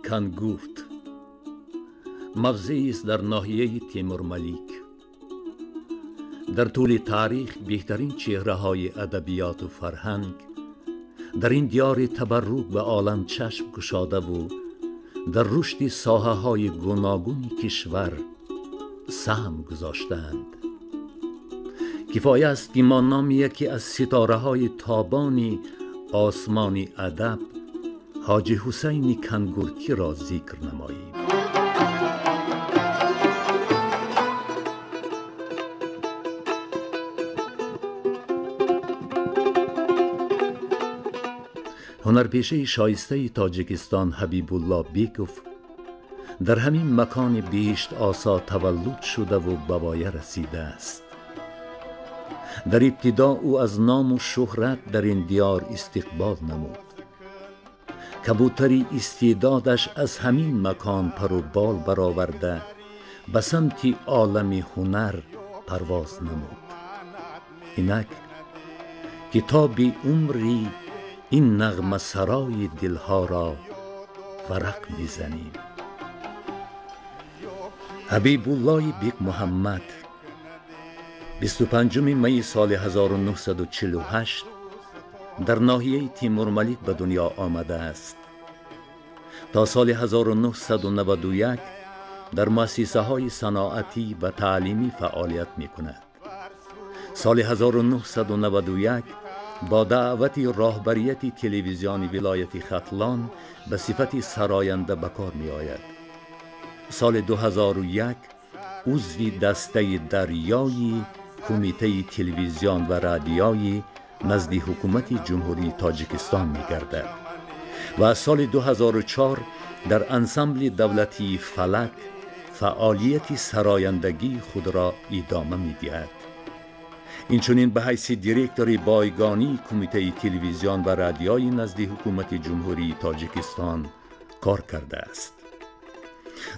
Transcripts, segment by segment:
Кангурт мавзеист дар ноҳияи Темурмалик. Дар тӯли таърих беҳтарин чеҳраҳои адабиёту фарҳанг дар ин диёри табаррук ба олам чашм кушодаву дар рушди соҳаҳои гуногуни кишвар саҳм гузоштаанд. Кифоя аст, ки мо номи яке аз ситораҳои тобони осмони адаб, Ҳоҷи Ҳусайни Кангуртиро зикр намоем. Ҳунарпешаи шоистаи Тоҷикистон Ҳабибулло Беков дар ҳамин макони биҳиштосо таваллуд шудаву ба воя расидааст. Дар ибтидо ӯ аз ному шӯҳрат дар ин диёр истиқбол намуд. Кабутари истеъдодаш аз ҳамин макон пару бол бароварда, ба самти олами ҳунар парвоз намуд. Инак китоби умри ин нағмасарои дилҳоро варақ мезанем. Ҳабибуллои Бекмуҳаммад 25 майи соли 1948 дар ноҳияи Темурмалик ба дунё омадааст. То соли 1991 дар муассисаҳои саноатӣ ва таълимӣ фаъолият мекунад. Соли 1991 бо даъвати роҳбарияти телевизиони вилояти Хатлон ба сифати сароянда ба кор меояд. Соли 2001 узви дастаи дарёи Кумитаи телевизион ва радиои назди Ҳукумати Ҷумҳурии Тоҷикистон мегардад ва аз соли 2004 дар ансамбли давлатии «Фалак» фаъолияти сарояндагии худро идома медиҳад. Инчунин ба ҳайси директори бойгонии Кумитаи телевизион ва радиои назди Ҳукумати Ҷумҳурии Тоҷикистон кор кардааст.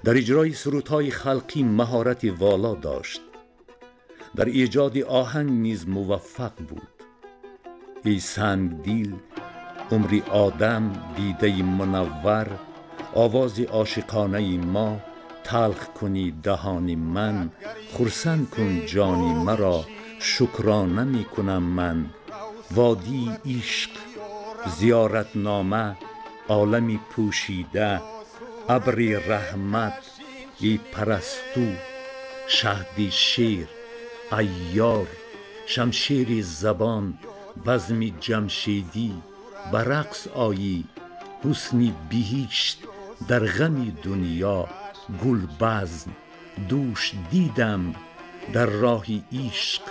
Дар иҷрои сурудҳои халқӣ маҳорати воло дошт. Дар эҷоди оҳанг низ муваффақ буд. Эй сангдил, умри одам, дидаи мунаввар, овози ошиқонаи мо, талх кунӣ даҳони ман, хурсанд кун ҷони маро, шукрона мекунам ман, водии ишқ, зиёратнома, олами пӯшида, абри раҳмат, эй парасту, шаҳди шер, айёр, шамшери забон, базми ҷамшедӣ, ба рақс оӣ, ҳусни биҳишт, дар ғами дунё, гулбазм, дӯш дидам, дар роҳи ишқ,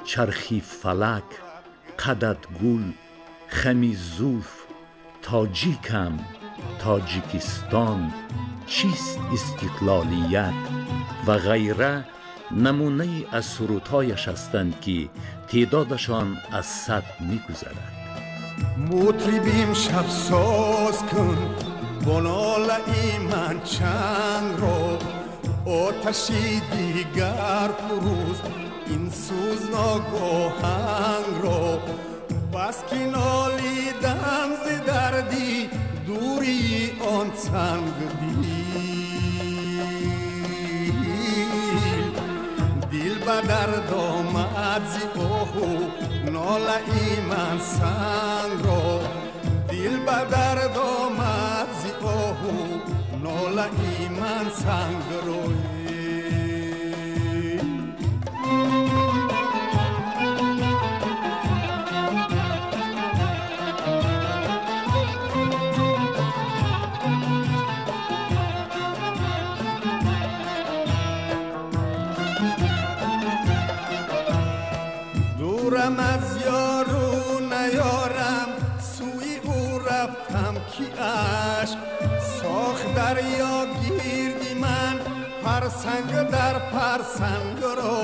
чархи фалак, қадат гул, хами зулф, тоҷикам, Тоҷикистон, чист истиқлолият ва ғайра намунае аз сурудҳояш ҳастанд, ки теъдодашон аз 100 мегузарад. Мутрибим шаб соз кун бо нолаи ман чангро, оташи дигар фурӯз ин сӯзнок оҳангро. Бас ки нолидам зи дарди дурии он сангдил, дил ба дард омад зи оҳу нолаи ман сангро, дил ба дард омад зи оҳу нолаи ман сангро. Дурам аз ёру наёрам, сӯи ӯ рафтам, ки ашк сохт дарё гирди ман фарсанг дар фарсангро.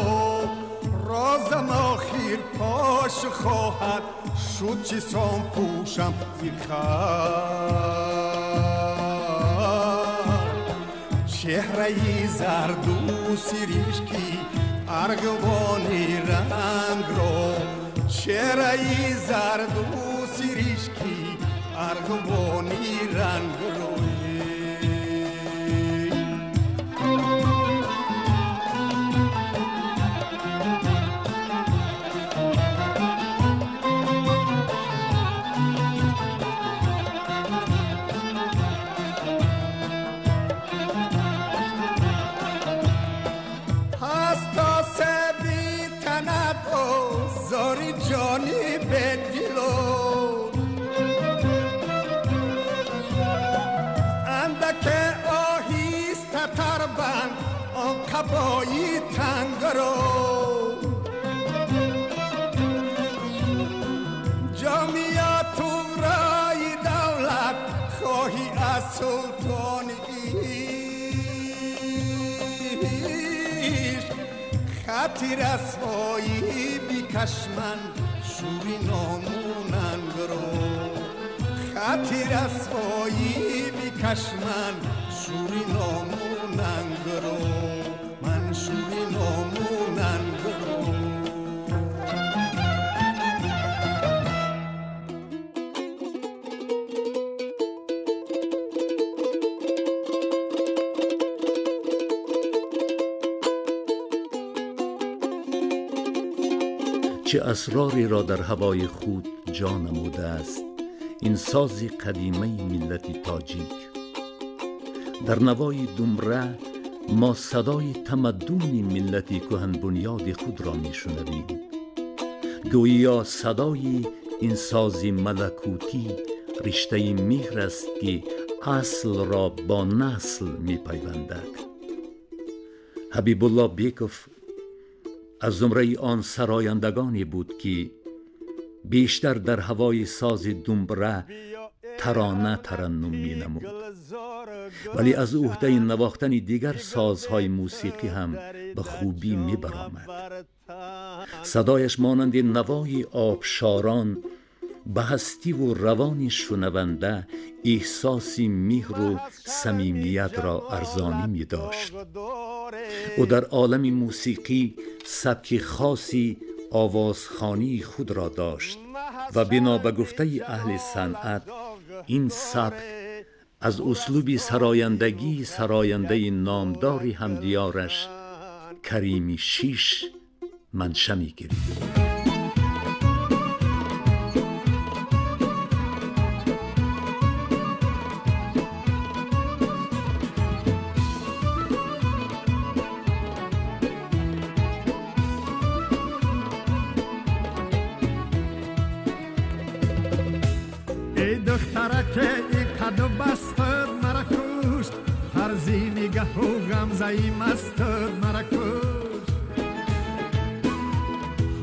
Розам охир пош хоҳад шуд, чӣ сон пӯшам зи хар. Чеҳраи зарду сиришки арғувони рангро, чеҳраи зарду сиришки арғувони рангро. عبایی تنگ رو جامعه تو رای دولت خواهی از سلطان ایش خطی رسوایی بیکش من شوری ناموننگ رو خطی رسوایی بیکش من شوری ناموننگ رو من شوری ناموننگ رو. چه اسراری را در هوای خود جا نموده است این ساز قدیمه ملت تاجیک. در نوای دومره ما صدای تمدن ملت کهن بنیاد خود را میشنویم. گویا صدای این ساز ملکوتی رشته مهر است که اصل را با نسل میپیوندد. حبیب الله بیکوف از زمره آن سرایندگانی بود که بیشتر در هوای ساز دومبره ترانه ترنم می نمود، ولی از عهده نواختن دیگر سازهای موسیقی هم به خوبی می برآمد. صدایش مانند نوای آبشاران به هستی و روان شنونده احساس مهر و صمیمیت را ارزانی می داشت. او در عالم موسیقی سبک خاصی آوازخوانی خود را داشت و بنا به گفته اهل صنعت این سبک از اسلوب سرایندگی سراینده نامدار همدیارش کریمی شیش منشأ می گرفت. غمزه مستت مرا کش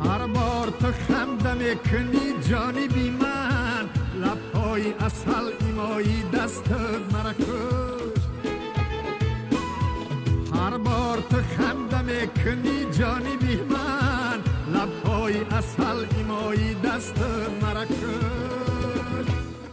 هر بار تو خنده میکنی جانبی من لبهای عسل ایمایی دستت مرا کش هر بار تو خنده میکنی جانبی من لبهای عسل ایمایی دستت مرا کش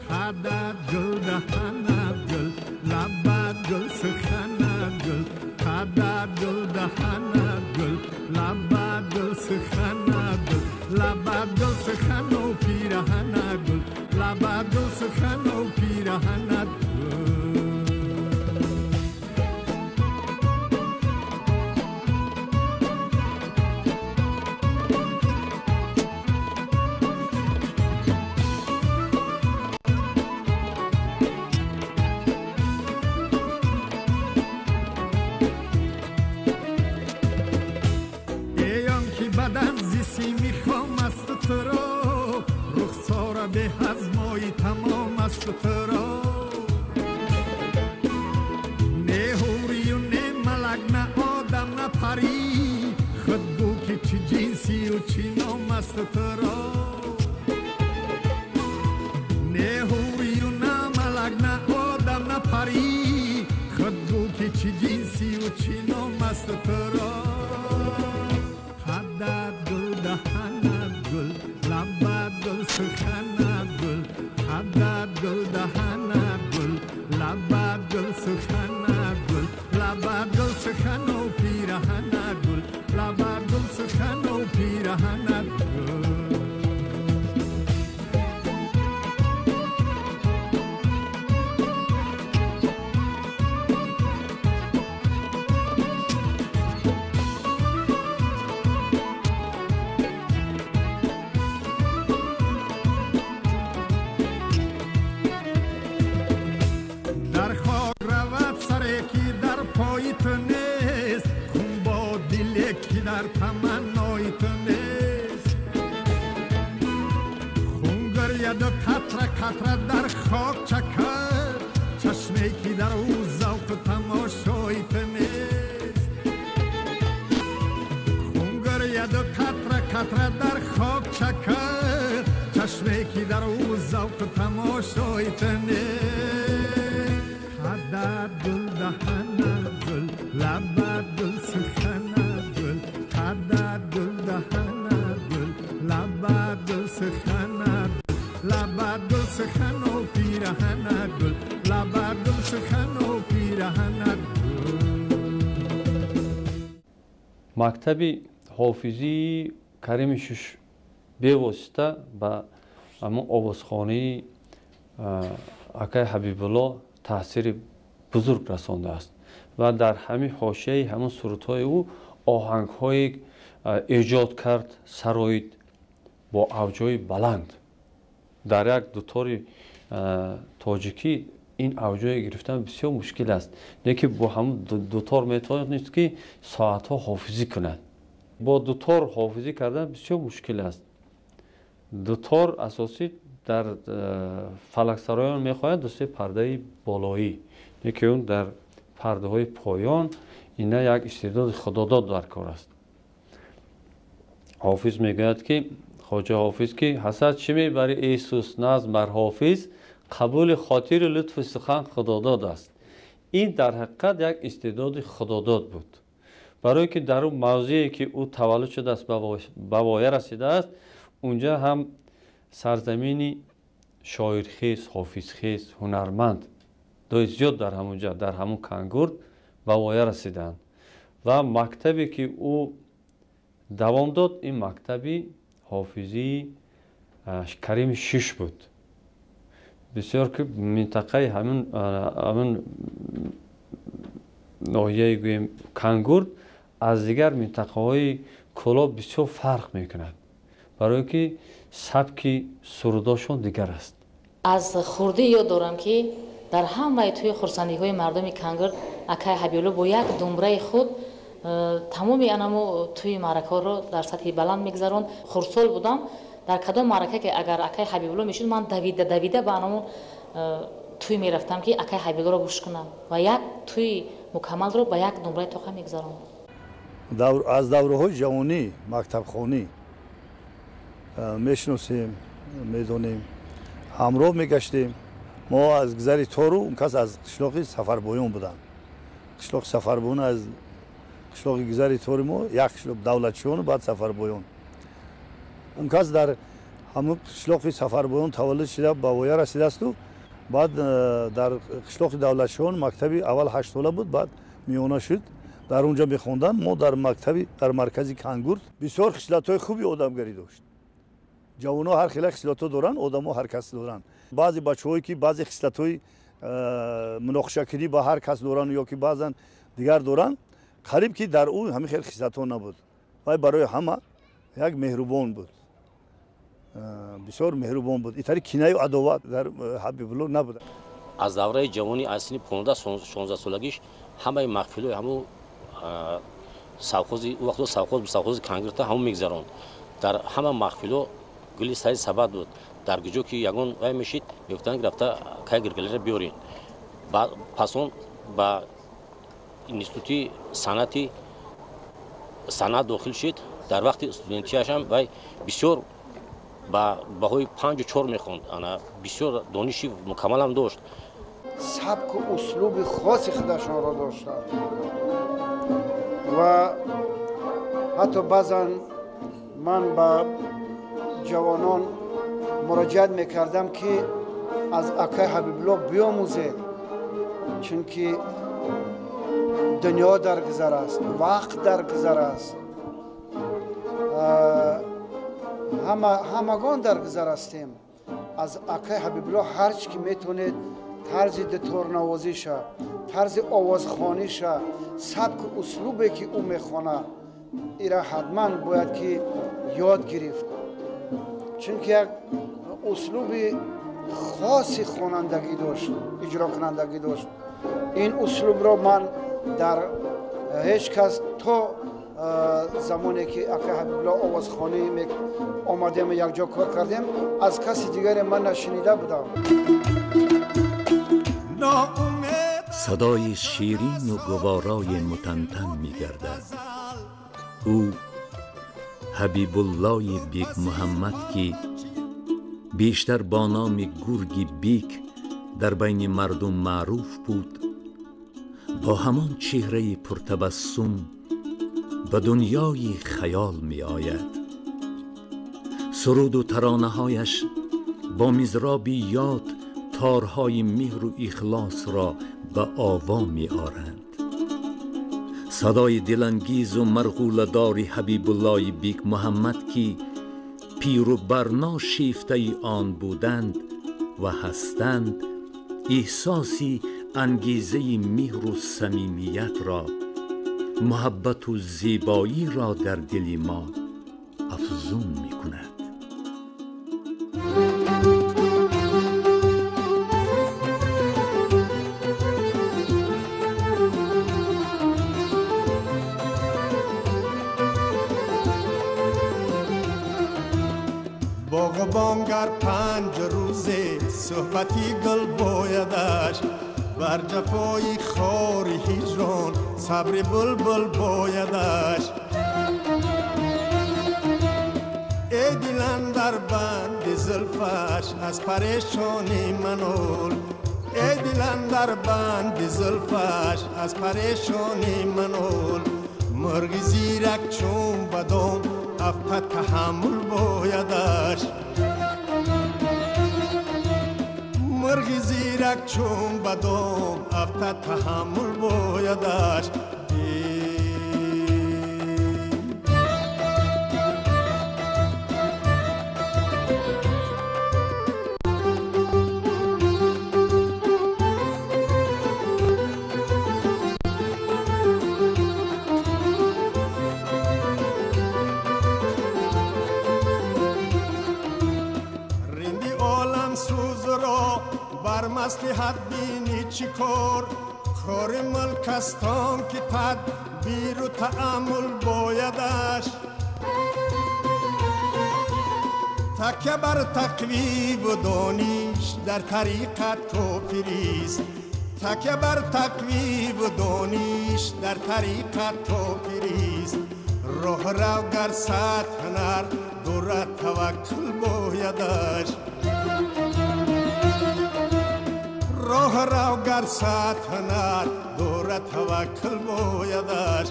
قدت گل دهنت گل لبت گل سخنت گل قدت گل دهنت گل لبت گل سخنت گل لبت گل سخن و پیرهنت گل لبت گل سخن و پیرهنت گل. تو نه حوری و نه ملک نه آدم نه پری خود گو که چی جنسی و چی نام است تو را نه حوری و نه ملک نه آدم نه پری خود گو که چی جنسی و چی نام است تو را قدت گل دهنت گل لبت گل سخنت گل قدت گل دهنت گل لبت گل سخنت گل لبت گل سخن و پیرهنت گل لبت گل سخن و پیرهنت گل. قطره در خاک چکد چشمی که در او ذوق تماشای تو نیست ту тамошои ту нест. Қадат гул, даҳанат гул, лабат гул, суханат гул. Қадат гул, даҳанат гул, лабат гул, суханат гул. Лабат гул, сухану пираҳанат гул. Лабат гул, сухану пираҳанат гул. Мактаби ҳофизии Карими Шуш бевосита ба ҳамон овозхонии акай Ҳабибулло таъсири бузург расондааст ва дар ҳамин ҳошияи ҳамон сурудҳои ӯ оҳангҳое эҷод кард, сароид бо авҷҳои баланд. Дар як дутори тоҷикӣ ин авҷое гирифтан бисёр мушкил аст, лекин бо ҳамон дутор метавонист ки соатҳо ҳофизӣ кунад. Бо дутор ҳофизӣ кардан бисёр мушкил аст. Дутор асосӣ дар фалаксароён мехоҳад ду-се пардаи болоӣ, лекин он дар пардаҳои поён ина як истеъдоди худодод дар кор аст. Ҳофиз мегӯяд ки хоҷа ҳофиз ки ҳасад чӣ мебарӣ эй сус назм бар ҳофиз, қабули хотири лутфи сухан худодод аст. Ин дар ҳақиқат як истеъдоди худодод буд, барое ки дар он мавзее ки ӯ таваллуд шудааст, ба воя расидааст, унҷа ҳам сарзамини шоирхез, ҳофизхез, ҳунарманд дои зиёд дар ҳамунҷа, дар ҳамун Кангурд ба воя расиданд ва мактабе ки ӯ давом дод, ин мактаби ҳофизии Карими Шиш буд. Бисёр ки минтақаи ҳамин ноҳияи гӯем Кангурд аз дигар минтақаҳои Кӯлоб бисёр фарқ мекунад, барое ки сабки сурудошон дигар аст. Аз хурдӣ ёд дорам ки дар ҳамаи тӯи хурсандиҳои мардуми Кангурд акай Ҳабибулло бо як думбраи худ тамоми анамо тӯи маъракаҳоро дар сатҳи баланд мегузаронд. Хурдсол будам, дар кадом маърака ки агар акай Ҳабибулло мешуд, ман давида давида ба анамо тӯй мерафтам ки акай Ҳабибуллоро гӯш кунам ва як тӯи мукаммалро ба як думбраи тоқа мегузаронд. Аз давраҳои ҷавонӣ, мактабхонӣ мешиносем, медонем, ҳамроҳ мегаштем. Мо аз гузари тору он кас аз қишлоқи Сафарбоён буданд. Қишлоқи Сафарбоён аз қишлоқи гузари тори мо як қишлоқ Давлатшиёну баъд Сафарбоён. Он кас дар ҳамон қишлоқи Сафарбоён таваллуд шуда ба воя расидаасту баъд дар қишлоқи Давлатшиён мактаби аввал ҳаштсола буд, баъд миёна шуд, дар он ҷо мехонданд. Мо дар мактаби дар маркази Кангурд бисёр хислатҳои хуби одамгарӣ дошт. Ҷавонҳо ҳар хела хислатҳо доранд, одамо ҳар кас доранд. Баъзе бачаҳое ки баъзе хислатҳои муноқишакунӣ ба ҳар кас доранд ё ки баъзан дигар доранд, қариб ки дар ӯ ҳамин хел хислатҳо набуд. Вай барои ҳама як меҳрубон буд, бисёр меҳрубон буд. Итари кинаю адоват дар Ҳабибулло набуд. Аз давраи ҷавонӣ, аз синни 15-16 солагиш ҳамаи маҳфилҳои ҳамун совхози, ӯ вақто совхоз, совхози Кангурдта ҳамун мегузаронд. Дар ҳама маҳфилҳо гули сари сабад буд. Дар куҷо ки ягон вай мешид, мегуфтанд рафта кай гиргалеро биёрин. Пас он ба институти санъати санъат дохил шид. Дар вақти студентиашам вай бисёр ба баҳои 5-4 мехонд. Ана бисёр дониши мукаммалам дошт. Сабку услуби хоси худашонро доштанд ва ҳатто баъзан ман ба ҷавонон муроҷиат мекардам ки аз акай Ҳабибулло биомӯзед, чунки дунё дар гузар аст, вақт дар гузар аст, ҳамагон дар гузар ҳастем. Аз акай Ҳабибулло ҳар чӣ ки метавонед тарзи дуторнавозиша, тарзи овозхониша, сабку услубе ки ӯ мехонад, ира ҳатман бояд ки ёд гирифт, чунки як услуби хоси хонандагӣ дошт, иҷрокунандагӣ дошт. Ин услубро ман дар ҳеҷ кас то замоне ки акай Ҳабибулло овозхонӣ омадем ва якҷо кор кардем, аз каси дигаре ман нашунида будам. Садои ширину гуворои мутантан мегардад. Ӯ Ҳабибуллои Бекмуҳаммад ки بیشتر با نام گرگ بیک در بین مردم معروف بود، با همان چهره پرتبسم به دنیای خیال می آید. سرود و ترانه هایش با مضراب یاد تارهای مهر و اخلاص را به آوا می آرند. صدای دلانگیز و مرغوله دار حبیب الله بیک محمد که پیر و برنا شیفته آن بودند و هستند، احساسی انگیزه مهر و صمیمیت را، محبت و زیبایی را در دل ما افزون می کند. باغبانگر 5 روزه صحبتی گل بایدش، بر جفای خار هجران صبر بلبل بایدش. ای دلم در بند زلفش از پریشانی منول، ای دلم در بند زلفش از پریشانی منول. مرغ زیرک چون بدم افتد تحمل بایدش، مرغ زیرک چون بدم افتد تحمل بایدش. مصلحت بینی چی کار، کار ملک استان که تدبیر و تأمل بایدش. تکیه بر تقوی و دانش در طریقت توفیریست، تکیه بر تقوی و دانش در طریقت توفیریست. راه رو گر صد هنر دورت توکل بایدش، راه رو گر صد هنر دور توکل بایدش.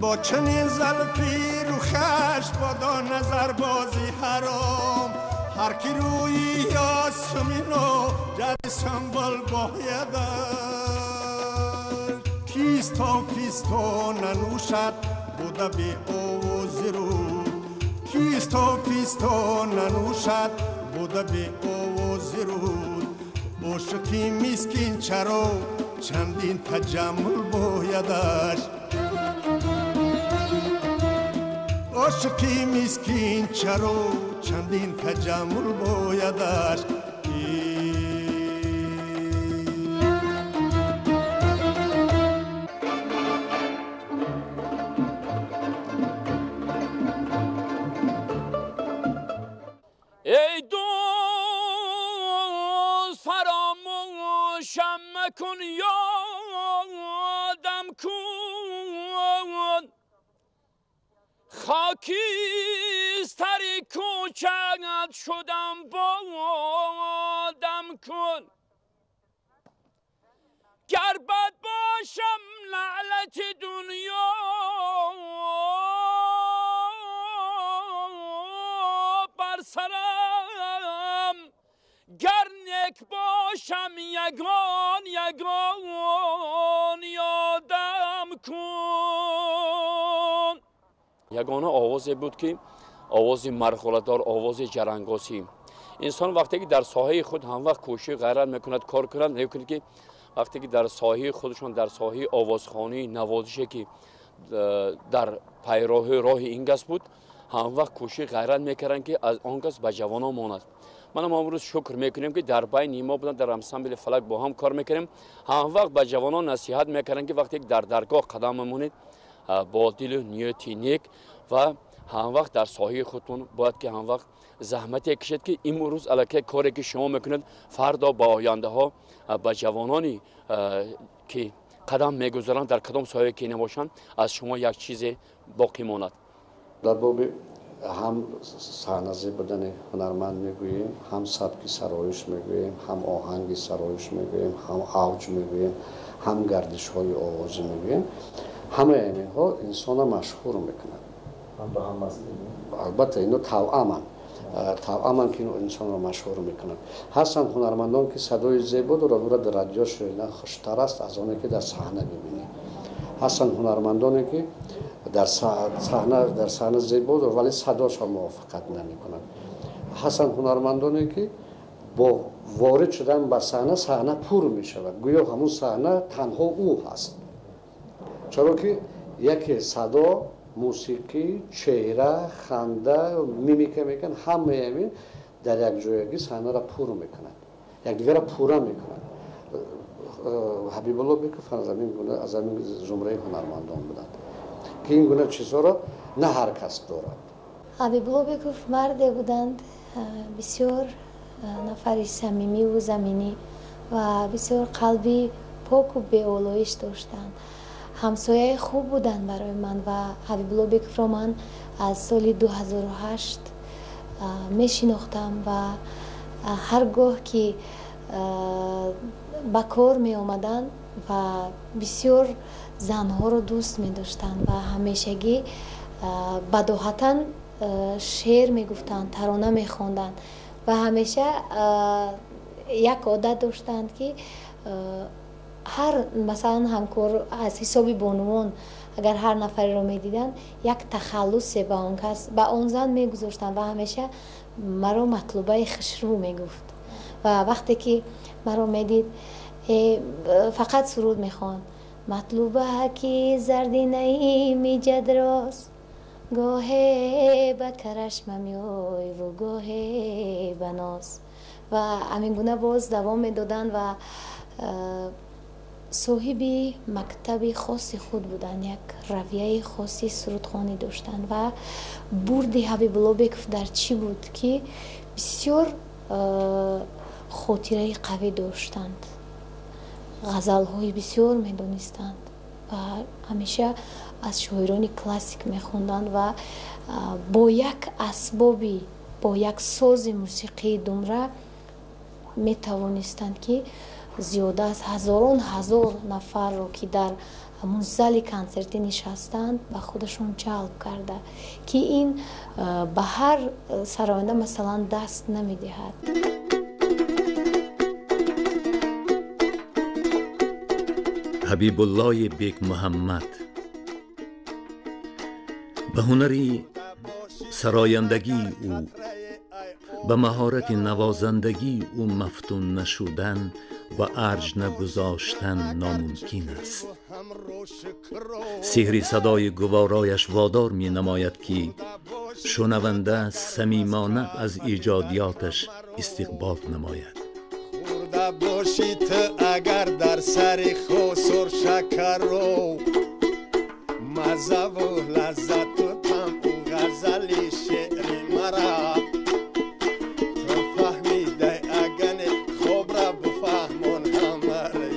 با چنین زلفی رو خش بادا نظر بازی حرام، هر کی روی یاسمینو جد سنبال بایدش. کیست تا فیستو ننوشد بوده به آواز رود، کیست تا فیستو ننوشد بوده به آواز رود. عاشقی مسکین چرا چندین تجمل بایدش، عاشقی مسکین چرا چندین تجمل بایدش. ای دوست فراموشم مکن، یادم کن، خاکستری کوچک شدم بادم کن. گر بد باشم لعنت دنیا بر سرم، گر نیک باشم یگان یگان یادم کن. Ягона овозе буд ки овози марғуладор, овози ҷарангосӣ. Инсон вақте ки дар соҳаи худ ҳамвақт кӯшиш ғайрат мекунад, кор кунад, мекунад ки вақте ки дар соҳаи худашон, дар соҳаи овозхонӣ, навозише ки дар пайроҳи роҳи ин кас буд, ҳамвақт кӯшиш ғайрат мекарданд ки аз он кас ба ҷавонон монад. Ман ҳам имрӯз шукр мекунем, ки дар байни мо буданд, дар ансамбли Фалак бо ҳам кор мекунем. Ҳам вақт ба ҷавонон насиҳат мекарданд, ки вақте дар даргоҳ қадам мемонед, бо дилу ниёти нек ва ҳам вақт дар соҳаи худтон бояд ки ҳам вақт заҳмате кашед, ки имрӯз аллакай коре ки шумо мекунед, фардо ба ояндаҳо ба ҷавонони ки қадам мегузоранд, дар кадом соҳае ки набошанд, аз шумо як чизе боқӣ монад. Дар боби ҳам саҳназеб будани ҳунарманд мегӯем, ҳам сабки сароиш мегӯем, ҳам оҳанги сароиш мегӯем, ҳам авҷ мегӯем, ҳам гардишҳои овозӣ мегӯем. Ҳамаи инҳо инсонро машҳур мекунад. Албатта ино тавъаманд, тавъаманд, ки инсонро машҳур мекунад. Ҳастанд ҳунармандон, ки садои зебо дорад, ӯро дар радио шунидан хуштар аст аз оне ки дар саҳна бибинӣ. Ҳастанд ҳунармандоне, ки дар саҳна зебо дорад, вале садошро мувофиқат намекунад. Ҳастанд ҳунармандоне, ки бо ворид шудан ба саҳна, саҳна пур мешавад, гӯё ҳамун саҳна танҳо ӯ ҳаст. Чаро ки яке садо, мусиқӣ, чеҳра, ханда, мимика мекунад, ҳамаи ҳамин дар як ҷоягӣ саҳнаро пур мекунад, якдигарро пурра мекунад. Ҳабибулло Беков аз ҳамин зумраи ҳунармандон буданд, ки ин гуна чизҳоро на ҳар кас дорад. Ҳабибулло Беков марде буданд бисёр нафари самимиву заминӣ ва бисёр қалби поку беолоиш доштанд. Ҳамсояи хуб буданд барои ман ва Ҳабибулло Бековро ман аз соли 2008 мешинохтам ва ҳар гоҳ ки ба кор меомаданд ва бисёр занҳоро дӯст медоштанд ва ҳамешагӣ бадоҳатан шеър мегуфтанд, тарона мехонданд ва ҳамеша як одат доштанд, ки ҳар масалан ҳамкор аз ҳисоби бонувон агар ҳар нафареро медиданд, як тахаллусе ба он кас, ба он зан мегузоштанд ва ҳамеша маро Матлубаи хушрӯ мегуфт. Ва вақте ки маро медид, фақат суруд мехонд: Матлуба ки зардинаи миҷадроз, гоҳе ба карашма меойву гоҳе ба ноз. Ва ҳамин гуна боз давом медоданд ва соҳиби мактаби хоси худ буданд, як равияи хоси сурудхонӣ доштанд. Ва бурди Ҳабибулло Беков дар чӣ буд, ки бисёр хотираи қавӣ доштанд, ғазалҳои бисёр медонистанд ва ҳамеша аз шоирони классик мехонданд ва бо як асбоби, бо як сози мусиқии думра метавонистанд, ки зиёда аз ҳазорон ҳазор нафарро, ки дар ҳамун зали консертӣ нишастанд, ба худашон ҷалб карда, ки ин ба ҳар сароянда масалан даст намедиҳад. Ҳабибуллои Бекмуҳаммад ба ҳунари сарояндагии ӯ, ба маҳорати навозандагии ӯ мафтун нашудан ва арҷ нагузоштан номумкин аст. Сеҳри садои гуворояш водор менамояд, ки шунаванда самимона аз эҷодиёташ истиқбол намояд. Хӯрда бошӣ ту агар дар сари хосур шакарро, маззаву лаззату тамъу ғазали шеъри мара ту фаҳмидай, агане хобра буфаҳмон ҳамаре.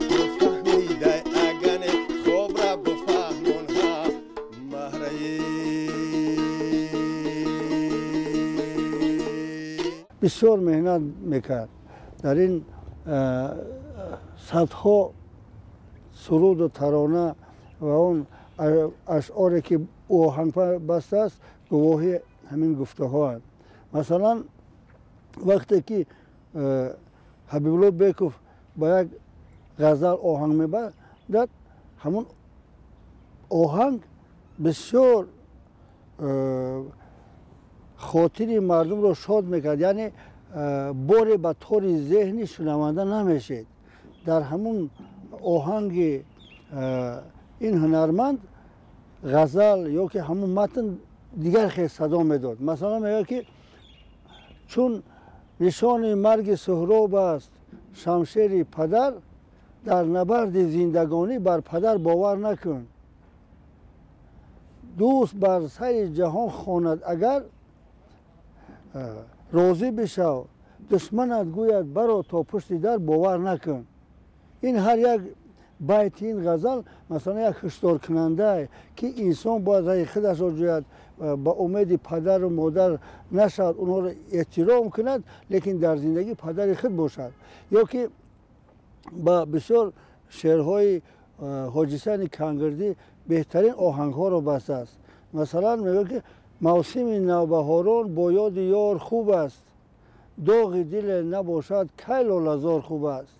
Ту фаҳмидай, агане хобра буфаҳмон ҳамаре. Бисёр меҳнат мекард. Дар ин садҳо суруду тарона ва он ашъоре ки оҳанг бастааст, гувоҳи ҳамин гуфтаҳоанд. Масалан, вақте ки Ҳабибулло Беков ба як ғазал оҳанг мебандад, ҳамун оҳанг бисёр хотири мардумро шод мекард, яъне боре ба тори зеҳни шунаванда намешед. Дар ҳамун оҳанги ин ҳунарманд ғазал ё ки ҳамун матн Дигар хел садо медод. Масалан, мегӯяд, ки чун нишони марги Суҳроб аст шамшери падар, дар набарди зиндагонӣ бар падар бовар накун. Дӯст бар сари ҷаҳон хонад агар, розӣ бишав, душманат гӯяд баро то пушти дар, бовар накун. Ин ҳар як байти ин ғазал, масалан, як ҳушдоркунандае, ки инсон бояд раҳи худашро ҷӯяд, ба умеди падару модар нашавад, онҳоро эҳтиром кунад, лекин дар зиндагӣ падари худ бошад. Ё ки ба бисёр шеърҳои Ҳоҷисани Кангирдӣ беҳтарин оҳангҳоро бастааст. Масалан, мегӯяд, ки мавсими навбаҳорон бо ёди ёр хуб аст, доғи диле набошад, кай лолазор хуб аст.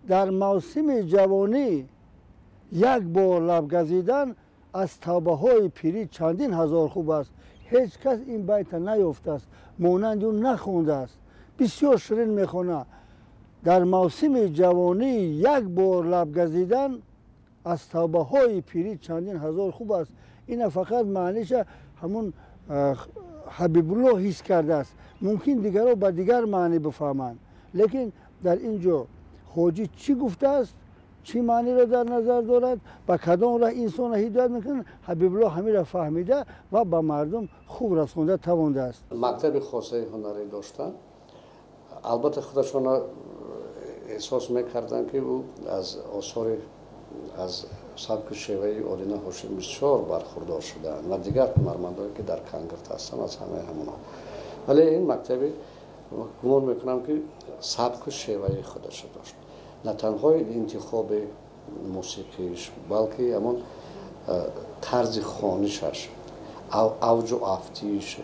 Дар мавсими ҷавонӣ як бор лаб газидан аз тавбаҳои пирӣ чандин ҳазор хуб аст. Ҳеҷ кас ин байта наёфтааст, монанди ӯ нахондааст. Бисёр ширин мехонад. Дар мавсими ҷавонӣ як бор лаб газидан аз тавбаҳои пирӣ чандин ҳазор хуб аст. Ина фақат маъниша ҳамун Ҳабибулло ҳис кардааст. Мумкин дигарро ба дигар маънӣ бифаҳманд, лекин дар ин ҷо ҳоҷӣ чӣ гуфтааст, чӣ маъниро дар назар дорад, ба кадом роҳ инсонро ҳидоят мекунад, Ҳабибулло ҳаминро фаҳмида ва ба мардум хуб расонда тавондааст. Мактаби хосаи ҳунарӣ доштанд. Албатта, худашонро эҳсос мекарданд, ки ӯ аз осори, аз сабку шеваи Одина Ҳошим бисёр бархурдор шудаанд ва дигар ҳунармандое, ки дар Кангирт ҳастанд, аз ҳамаи ҳамонҳо. Вале ин мактаби, гумон мекунам, ки сабку шеваи худашо дошт. На танҳо интихоби мусиқиш, балки ҳамон тарзи хонишаш, авҷу афтиш,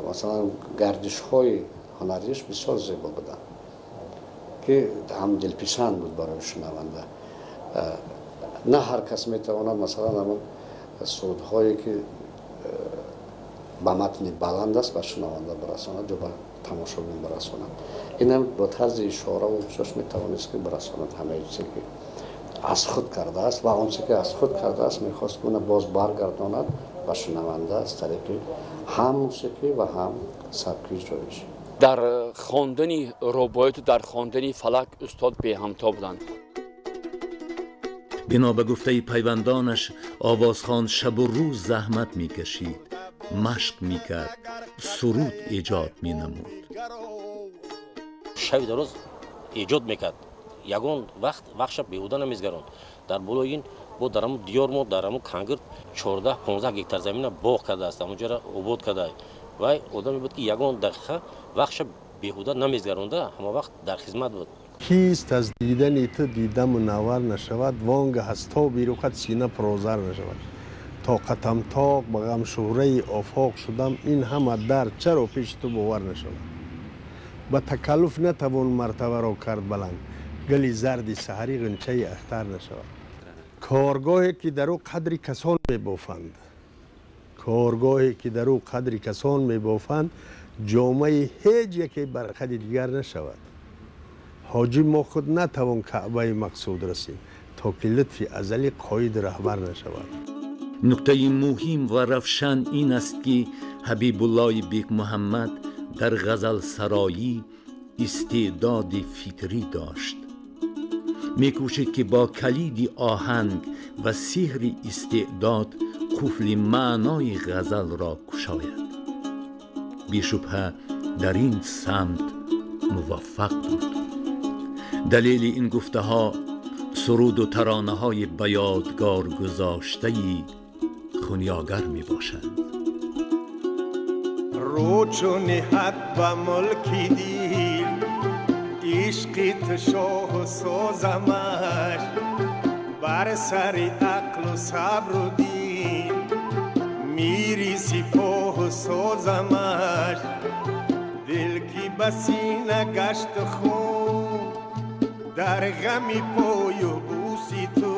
масалан, гардишҳои ҳунариш бисёр зебо буданд, ки ҳам дилписанд буд барои шунаванда. На ҳар кас метавонад, масалан, ҳамон сурудҳое, ки ба матни баланд аст, ба шунаванда бирасонад ё ба тамошобин бирасонад. Инам бо тарзи ишораву чош метавонист, ки бирасонад ҳамаи чизе, ки аз худ кардааст, ва он чизе, ки аз худ кардааст, мехост, ки уна боз баргардонад ба шунаванда аз тариқи ҳам мусиқӣ ва ҳам сабки иҷроиш. Дар хондани рубояту дар хондани фалак устод беҳамто буданд. Бино ба гуфтаи пайвандонаш, овозхон шабу рӯз заҳмат мекашид, машқ мекард, суруд эҷод менамуд. Шаби дароз эҷод мекард, ягон вақт вақтша беҳуда намезгаронд. Дар болои ин бо дар ҳамун диёр мо, дар ҳамун Кангирт, 14-15 гектар замина боғ кардааст, ҳамунҷоро обод карда. Вай одаме буд, ки ягон дақиқа вақтша беҳуда намезгаронда, ҳама вақт дар хизмат буд. Кист аз дидани ту дида мунаввар нашавад, вонгаҳ аз тоби рухат сина пурозар нашавад? Тоқатам тоқ, ба ғам шӯҳраи офоқ шудам, ин ҳама дард чаро пеши ту бовар нашавад? Ба такаллуф натавон мартабаро кард баланд, гули зарди саҳарӣ ғунчаи ахтар нашавад. Коргоҳе, ки дар ӯ қадри касон мебофанд, коргоҳе, ки дар ӯ қадри касон мебофанд, ҷомаи ҳеҷ яке бар қади дигар нашавад. Ҳоҷӣ, мо худ натавон каъбаи мақсуд расид, то ки лутфи азалӣ қоиду раҳбар нашавад. Нуктаи муҳим ва равшан ин аст, ки Ҳабибуллои Бекмуҳаммад дар ғазалсароӣ истеъдоди фитрӣ дошт. Мекӯшид, ки бо калиди оҳанг ва сеҳри истеъдод қуфли маънои ғазалро кушояд. Бешубҳа, дар ин самт муваффақ буд. Далели ин гуфтаҳо суруду таронаҳои ба ёдгор гузоштаи хунёгар мебошанд. Рӯ чу ниҳад ба мулки дил ишқи ту шоҳу созамаш, бар сари ақлу сабру дин мири сипоҳу созамаш. Дил ки ба сина гашт хун дар ғами пою бӯси ту,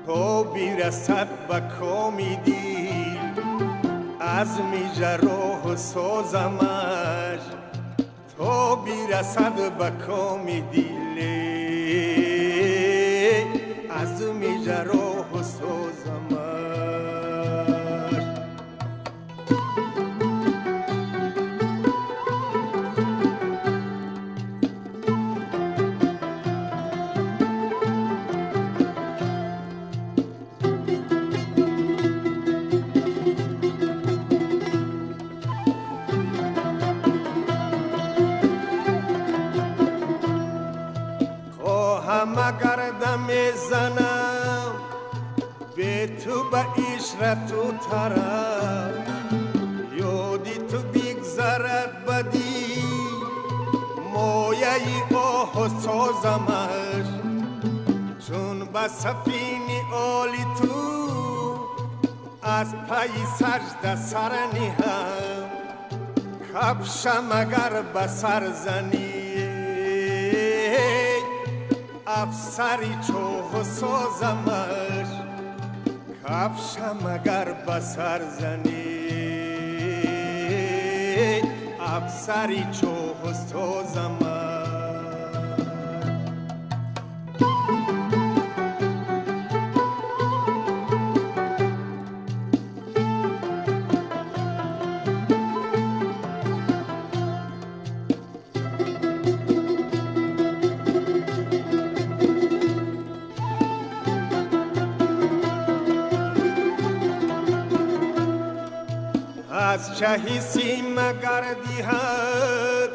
то бирасад ба коми дил азми ҷарроҳу созамаш, то бирасад ба коми дил азми ҷарроҳу созамаш. Бе ту ба ишрату тараб ёди ту бигзарад бадӣ, мояи оҳу созамаш. Чун ба сафини оли ту аз пайи сажда сар ниҳам, кафшам агар ба сар занӣ, афсари чоҳу созамаш. Кафшам агар ба сар занӣ, афсари чоҳу созамаш. Аз чаҳи сима гардиҳад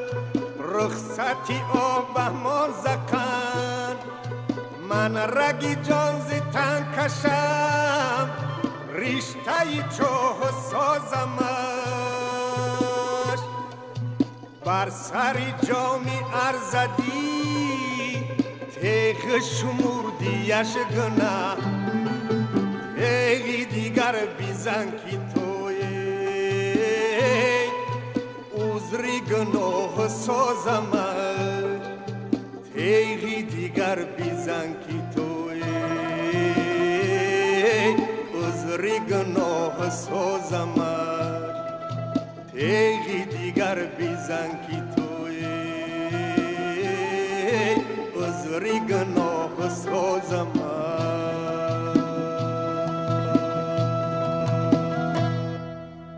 рухсати обаҳмон закан, ман раги ҷон зи тан кашам, риштаи чоҳу созамаш. Бар сари ҷоми арзадӣ теғ шумурдияш гунаҳ, теғи дигар бизан ки узри гуноҳ созамаш. Теғи дигар бизан ки туе узри гуноҳ созамаш. Теғи дигар бизан ки туе узри гуноҳ созамаш.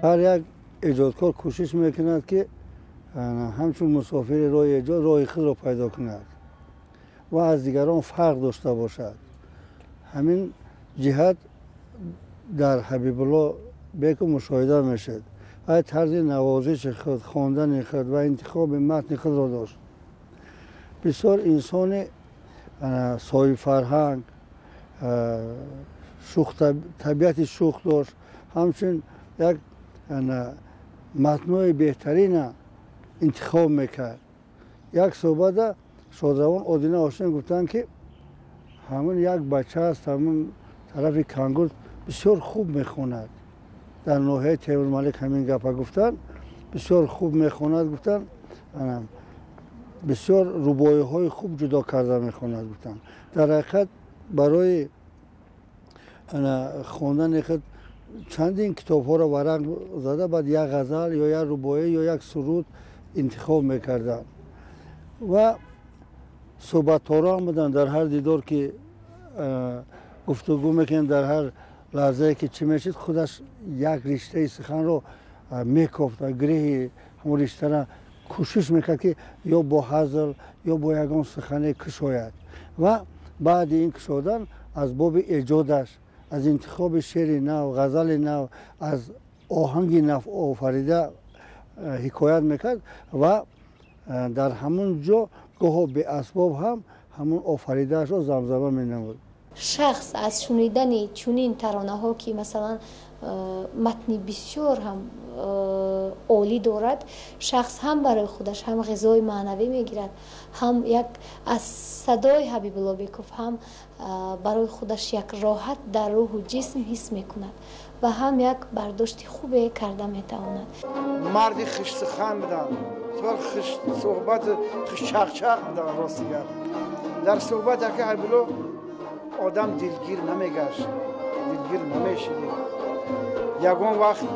Ҳар як эҷодкор кӯшиш мекунад, ки ҳамчун мусофири роҳи эҷод роҳи худро пайдо кунад ва аз дигарон фарқ дошта бошад. Ҳамин ҷиҳат дар Ҳабибулло Беков мушоҳида мешуд. Вай тарзи навозиши худ, хондани худ ва интихоби матни худро дошт. Бисёр инсони соҳибфарҳанг, табиати шӯх дошт. Ҳамчун як матнҳои беҳтарина интихоб мекард. Як суҳбата шодравон Одина Ҳошим гуфтанд, ки ҳамун як бача аст, ҳамун тарафи Кангурд бисёр хуб мехонад. Дар ноҳияи Темурмалик ҳамин гапа гуфтанд, бисёр хуб мехонад гуфтанд, бисёр рубоиҳои хуб ҷудо карда мехонад гуфтанд. Дар ҳақиқат барои хондани худ чандин китобҳоро варақ зада, баъд як ғазал ё як рубоӣ ё як суруд интихоб мекарданд. Ва суҳбатторон буданд. Дар ҳар дидор ки гуфтугӯ мекунем, дар ҳар лаҳзае ки чӣ мешид, худаш як риштаи суханро мекофт ва гиреҳи ҳамон риштара кӯшиш мекард, ки ё бо ҳазл ё бо ягон сухане кушояд. Ва баъди ин кушодан аз боби эҷодаш, аз интихоби шеъри нав, ғазали нав, аз оҳанги нав офарида ҳикоят мекард ва дар ҳамон ҷо гоҳо беасбоб ҳам ҳамон офаридаашро замзама менамуд. Шахс аз шунидани чунин таронаҳо, ки масалан матни бисёр ҳам олӣ дорад, шахс ҳам барои худаш ҳам ғизои маънавӣ мегирад, ҳам як аз садои Ҳабибулло Беков ҳам барои худаш як роҳат дар рӯҳу ҷисм ҳис мекунад ва ҳам як бардошти хубе карда метавонад. Марди хушсухан буданд, хушсуҳбат, хушчақчақ буданд. Рости гап, дар суҳбат ака Ҳабибулло одам дилгир намегашт, дилгир намешидем. Ягон вақт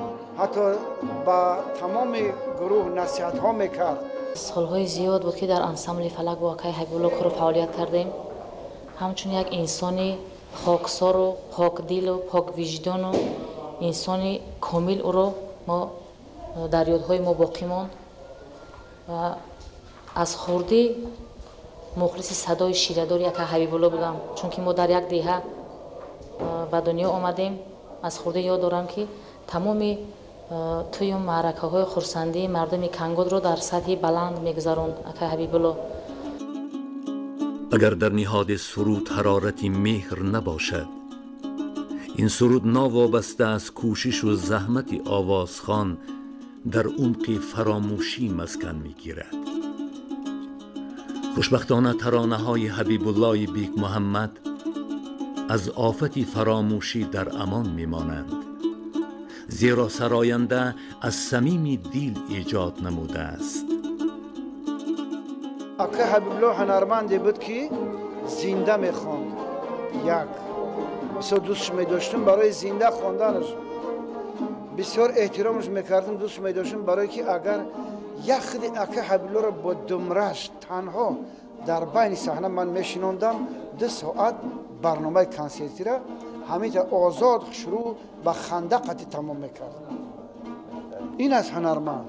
ҳатто ба тамоми гурӯҳ насиҳатҳо мекард. Солҳои зиёд буд, ки дар ансамбли Фалак бо акаи Ҳабибулло кору фаъолият кардем. Ҳамчун як инсони хоксору покдилу поквиҷдону инсони комил ӯро мо дар ёдҳои мо боқӣ монд ва аз хурдӣ мухлиси садои ширадори ака Ҳабибулло будам, чунки мо дар як деҳа ба дунё омадем. Аз хурдӣ ёд дорам, ки тамоми тӯю маъракаҳои хурсандии мардуми Кангурдро дар сатҳи баланд мегузаронд ака Ҳабибулло. Агар дар ниҳоди суруд ҳарорати меҳр набошад, Ин суруд новобаста аз кӯшишу заҳмати овозхон дар умқи фаромӯшӣ маскан мегирад. Хушбахтона таронаҳои Ҳабибуллои Бекмуҳаммад аз офати фаромӯшӣ дар амон мемонанд, зеро сароянда аз самими дил эҷод намудааст. Акай Ҳабибулло ҳунарманде буд, ки зинда мехонд. Як бисёр дӯстш медоштум барои зинда хонданаш, бисёр эҳтиромаш мекардам, дӯст медоштум барое ки агар як худи акай Ҳабибуллоро бо думраш танҳо дар байни саҳна ман мешинондам, 2 соат барномаи консертира ҳамита озод шурӯъ ба ханда қатӣ тамом мекард. Ин аст ҳунарманд,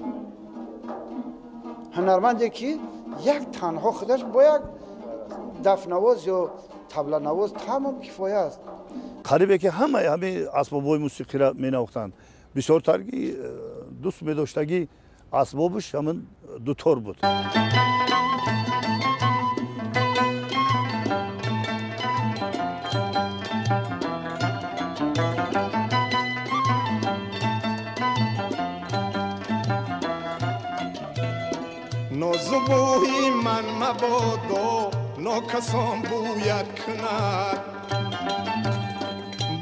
ҳунарманде ки як танҳо худаш бо як дафнавоз ё табланавоз тамом кифоя аст. Қарибе ки ҳамаи ҳамин асбобҳои мусиқиро менавохтанд. Бисёртарги дӯст медоштагӣ асбобаш ҳамин дутор буд. Нозубӯи ман мабодо нокасон бӯяд кунад,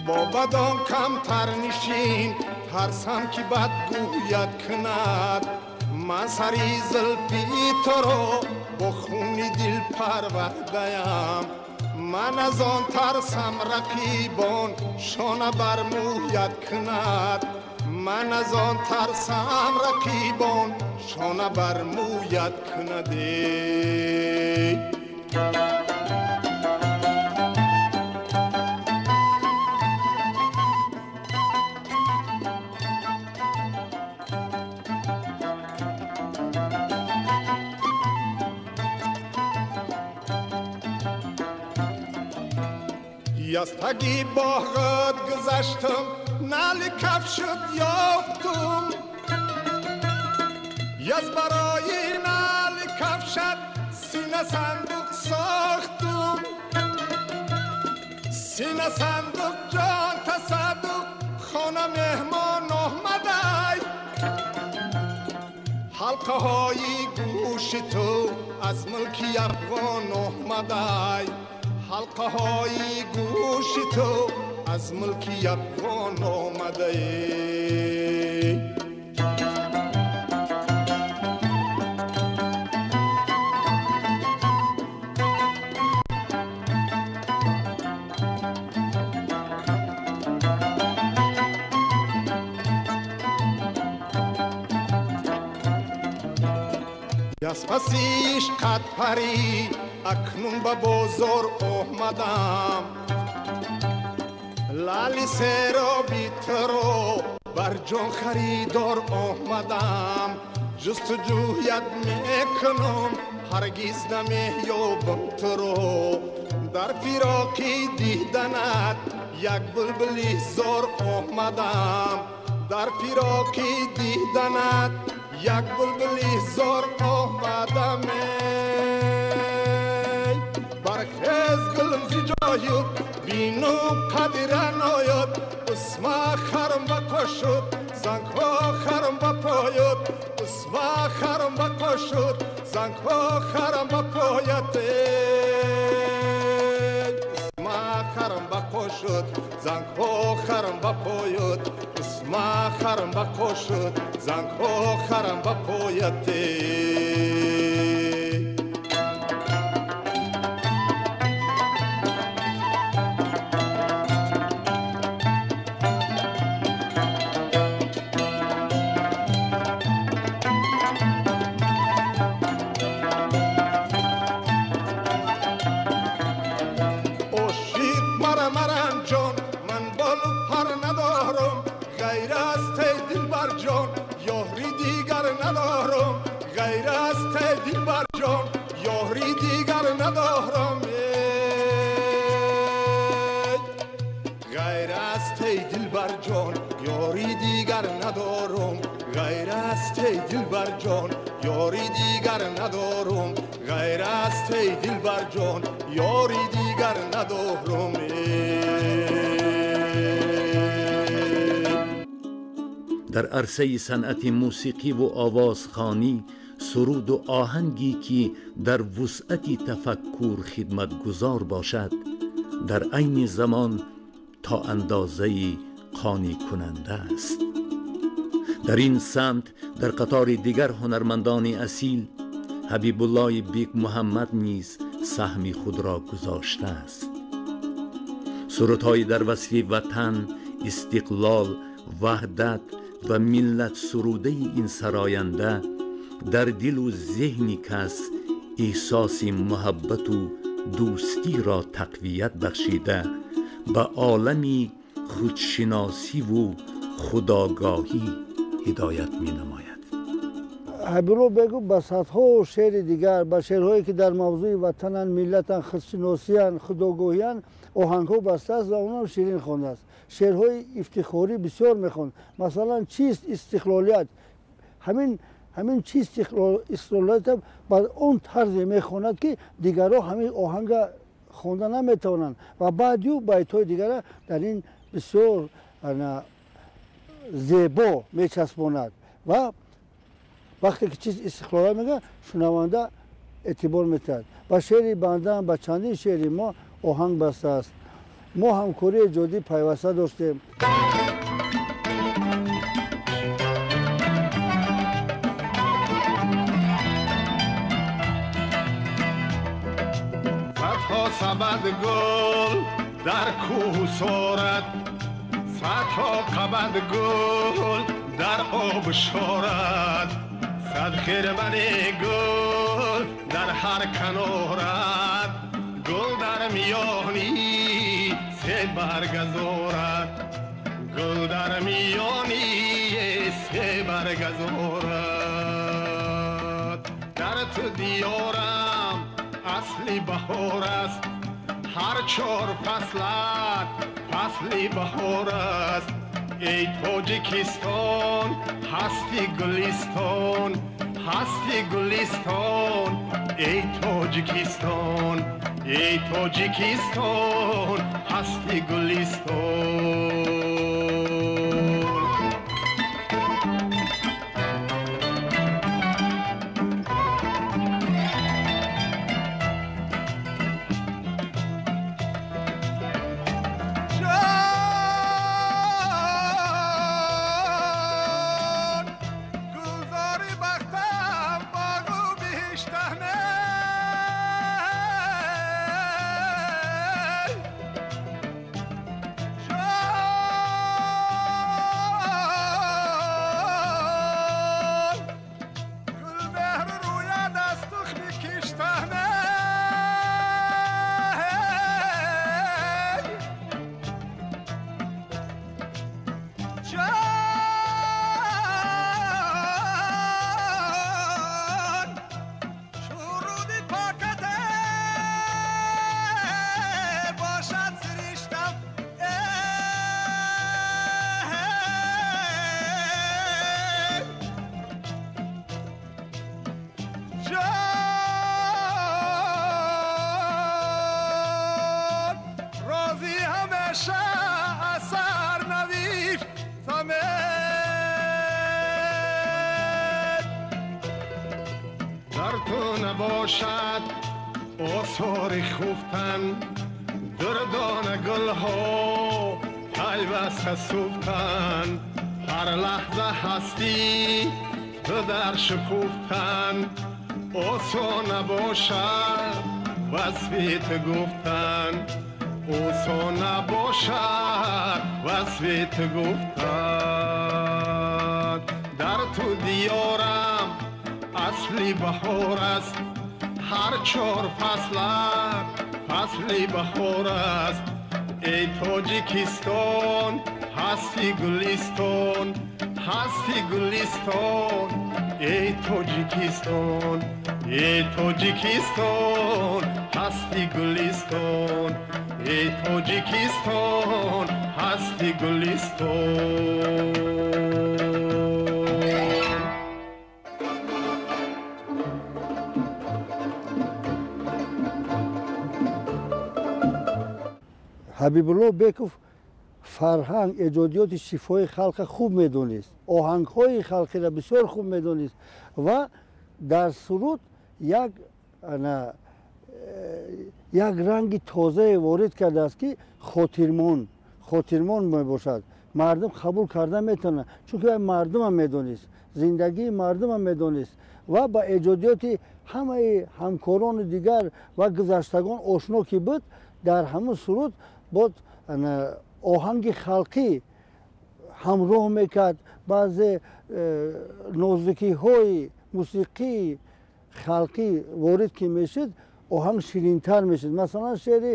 бо бадон камтар нишин тарсам ки бад гӯяд кунад. Ман сари зулфи туро бо хуни дил парвардаям, ман аз он тарсам рақибон шона бар мӯяд кунад. Ман аз он тарсам рақибон шона бар мӯяд кунад. Аз таги боғат гузаштам, нали кафшуд ёфтум, яз барои нали кафшат сина сандуқ сохтум. Сина сандуқ ҷон тасаддуқ, хона меҳмон омадай. Ҳалқаҳои гӯши ту аз мулки афғон омадай. Ҳалқаҳои гӯши ту аз мулки афғон омадай. Аз паси ишқат парӣ акнун ба бозор омадам, лали сероби туро бар ҷон харидор омадам. Ҷустуҷӯят мекунам, ҳаргиз намеёбам туро, дар фироқи диданат як булбули зор омадам. Дар фироқи диданат як булбули зор омадам. Бархез гулм зи ҷоют, бину қадира ноёд, усма харм ба қошуд, зангҳо харм ба поёд, усма харм ба қошуд, зангҳо харм ба поят. Усма харм ба қошуд, зангҳо харм ба поёд, усма харм ба қошуд, зангҳо харм ба поят. Дилбарҷон, ёри дигар надорум. Дар арсаи санъати мусиқӣ ва овозхонӣ суруду оҳанге ки дар вусъати тафаккур хидматгузор бошад, дар айни замон то андозаи қонеъкунанда аст. Дар ин самт дар қатори дигар ҳунармандони асил Ҳабибуллои Бекмуҳаммад низ саҳми худро гузоштааст. Сурудҳои дар васфи ватан, истиқлол, ваҳдат ва миллат сурудаи ин сароянда дар дилу зеҳни кас эҳсоси муҳаббату дӯстиро тақвият бахшида, ба олами худшиносиву худогоҳӣ ҳидоят менамояд. Ҳабибулло Беков ба садҳо шеъри дигар, ба шеърҳое ки дар мавзӯи ватананд, миллатанд, худшиносиянд, худогоҳиянд, оҳангҳо бастааст ва онам ширин хондааст. Шеърҳои ифтихорӣ бисёр мехонд. Масалан, чист истиқлолият? Ҳамин чист истиқлолият ба он тарзе мехонад, ки дигарҳо ҳамин оҳанга хонда наметавонанд ва баъд ю байтҳои дигара дар ин бисёр зебо мечаспонад ва вақте ки чиз истиқлолият мегӯяд, шунаванда эътибор метиҳад. Ба шеъри бандаам, ба чандин шеъри мо оҳанг бастааст. Мо ҳамкории эҷодӣ пайваста доштем. Садҳо сабад гул дар кӯҳу сорад, садҳо қабад гул дар об шорад, сад хирмани гул дар ҳар канорад, гул дар миёни се баргазорад, гул дар миёни се баргазорад. Дар ту диёрам асли баҳор аст, ҳар чор фаслат фасли баҳор аст. Эй Тоҷикистон, ҳасти гулистон, ҳасти гулистон, эй Тоҷикистон, эй Тоҷикистон, ҳасти гулистон. Набошад осори хуфтан, дурдона гулҳо пайваста суфтан, ҳар лаҳза ҳастӣ ту дар шукуфтан, осон набошад васфи ту гуфтан, осон набошад васфи ту гуфтан. Дар ту диёрам асли баҳор аст, ҳар чор фаслат фасли баҳор аст. Эй Тоҷикистон, ҳасти гулистон, ҳасти гулистон, эй Тоҷикистон, эй Тоҷикистон, ҳасти гулистон, эй Тоҷикистон, ҳасти гулистон. Ҳабибулло Беков Фарҳанг, эҷодиёти шифои халқа хуб медонист, оҳангҳои халқиро бисёр хуб медонист ва дар суруд як ранги тозае ворид кардааст, ки хотирмон мебошад. Мардум қабул карда метавонад, чунки мардумам медонист, зиндагии мардумам медонист ва ба эҷодиёти ҳамаи ҳамкорони дигар ва гузаштагон ошно ки буд, дар ҳамун суруд бод оҳанги халқӣ ҳамроҳ мекард. Баъзе нозукиҳои мусиқии халқӣ ворид ки мешуд, оҳанг ширинтар мешуд. Масалан, шеъри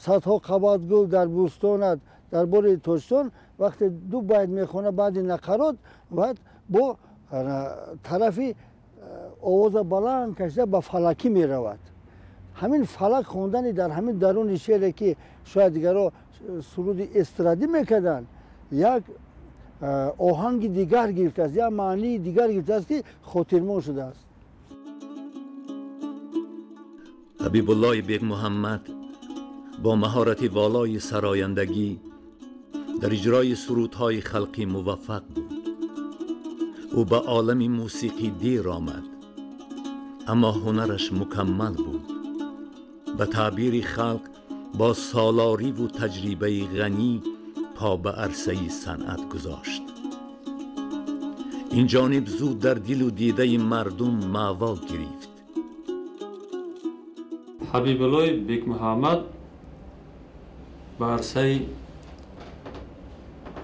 садҳо қабат гул дар бӯстонат дар бораи Тоҷикистон вақте ду байт мехонад, баъди нақарот баъд бо тарафи овоза баланд кашида ба фалакӣ меравад. Ҳамин фалак хондани дар ҳамин даруни шеъре, ки шояд дигарро суруди эстрадӣ мекарданд, як оҳанги дигар гирифтааст, як маънии дигар гирифтааст, ки хотирмон шудааст. Ҳабибуллои Бекмуҳаммад бо маҳорати волои сарояндагӣ дар иҷрои сурудҳои халқӣ муваффақ буд. Ӯ ба олами мусиқӣ дер омад, аммо ҳунараш мукаммал буд. Ба таъбири халқ бо солориву таҷрибаи ғанӣ по ба арсаи санъат гузошт. Ин ҷониб зуд дар дилу дидаи мардум маъво гирифт. Ҳабибуллои Бекмуҳаммад ба арсаи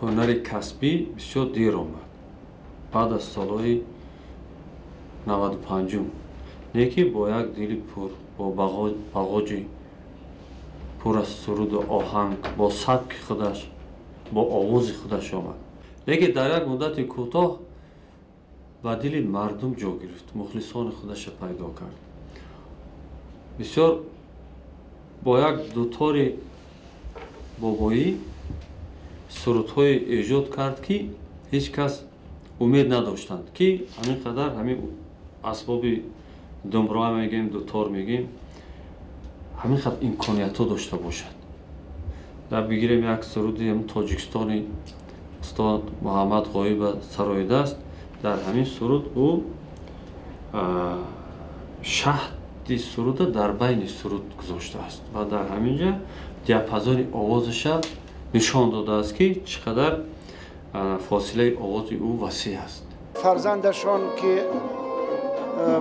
ҳунари касбӣ бисёр дер омад, баъд аз солҳои 95-ум, не ки бо як дили пур, бо бағоҷи пур аз суруду оҳанг, бо сабки худаш, бо овози худаш омад. Лекин дар як муддати кӯтоҳ ба дили мардум ҷо гирифт, мухлисони худаша пайдо кард. Бисёр бо як дутори бобоӣ сурудҳое эҷод кард, ки ҳеҷ кас умед надоштанд, ки ҳамин қадар ҳамин асбоби думбра мегӯем, дутор мегӯем, ҳамин қадр имкониятҳо дошта бошад. Дар бигирем як суруди Тоҷикистони устод Муҳаммад Ғоиба сароидааст. Дар ҳамин суруд ӯ шаҳди суруда дар байни суруд гузоштааст ва дар ҳамин ҷа диапазони овозаша нишон додааст, ки чӣ қадар фосилаи овози ӯ васеъ аст. Фарзандашон, ки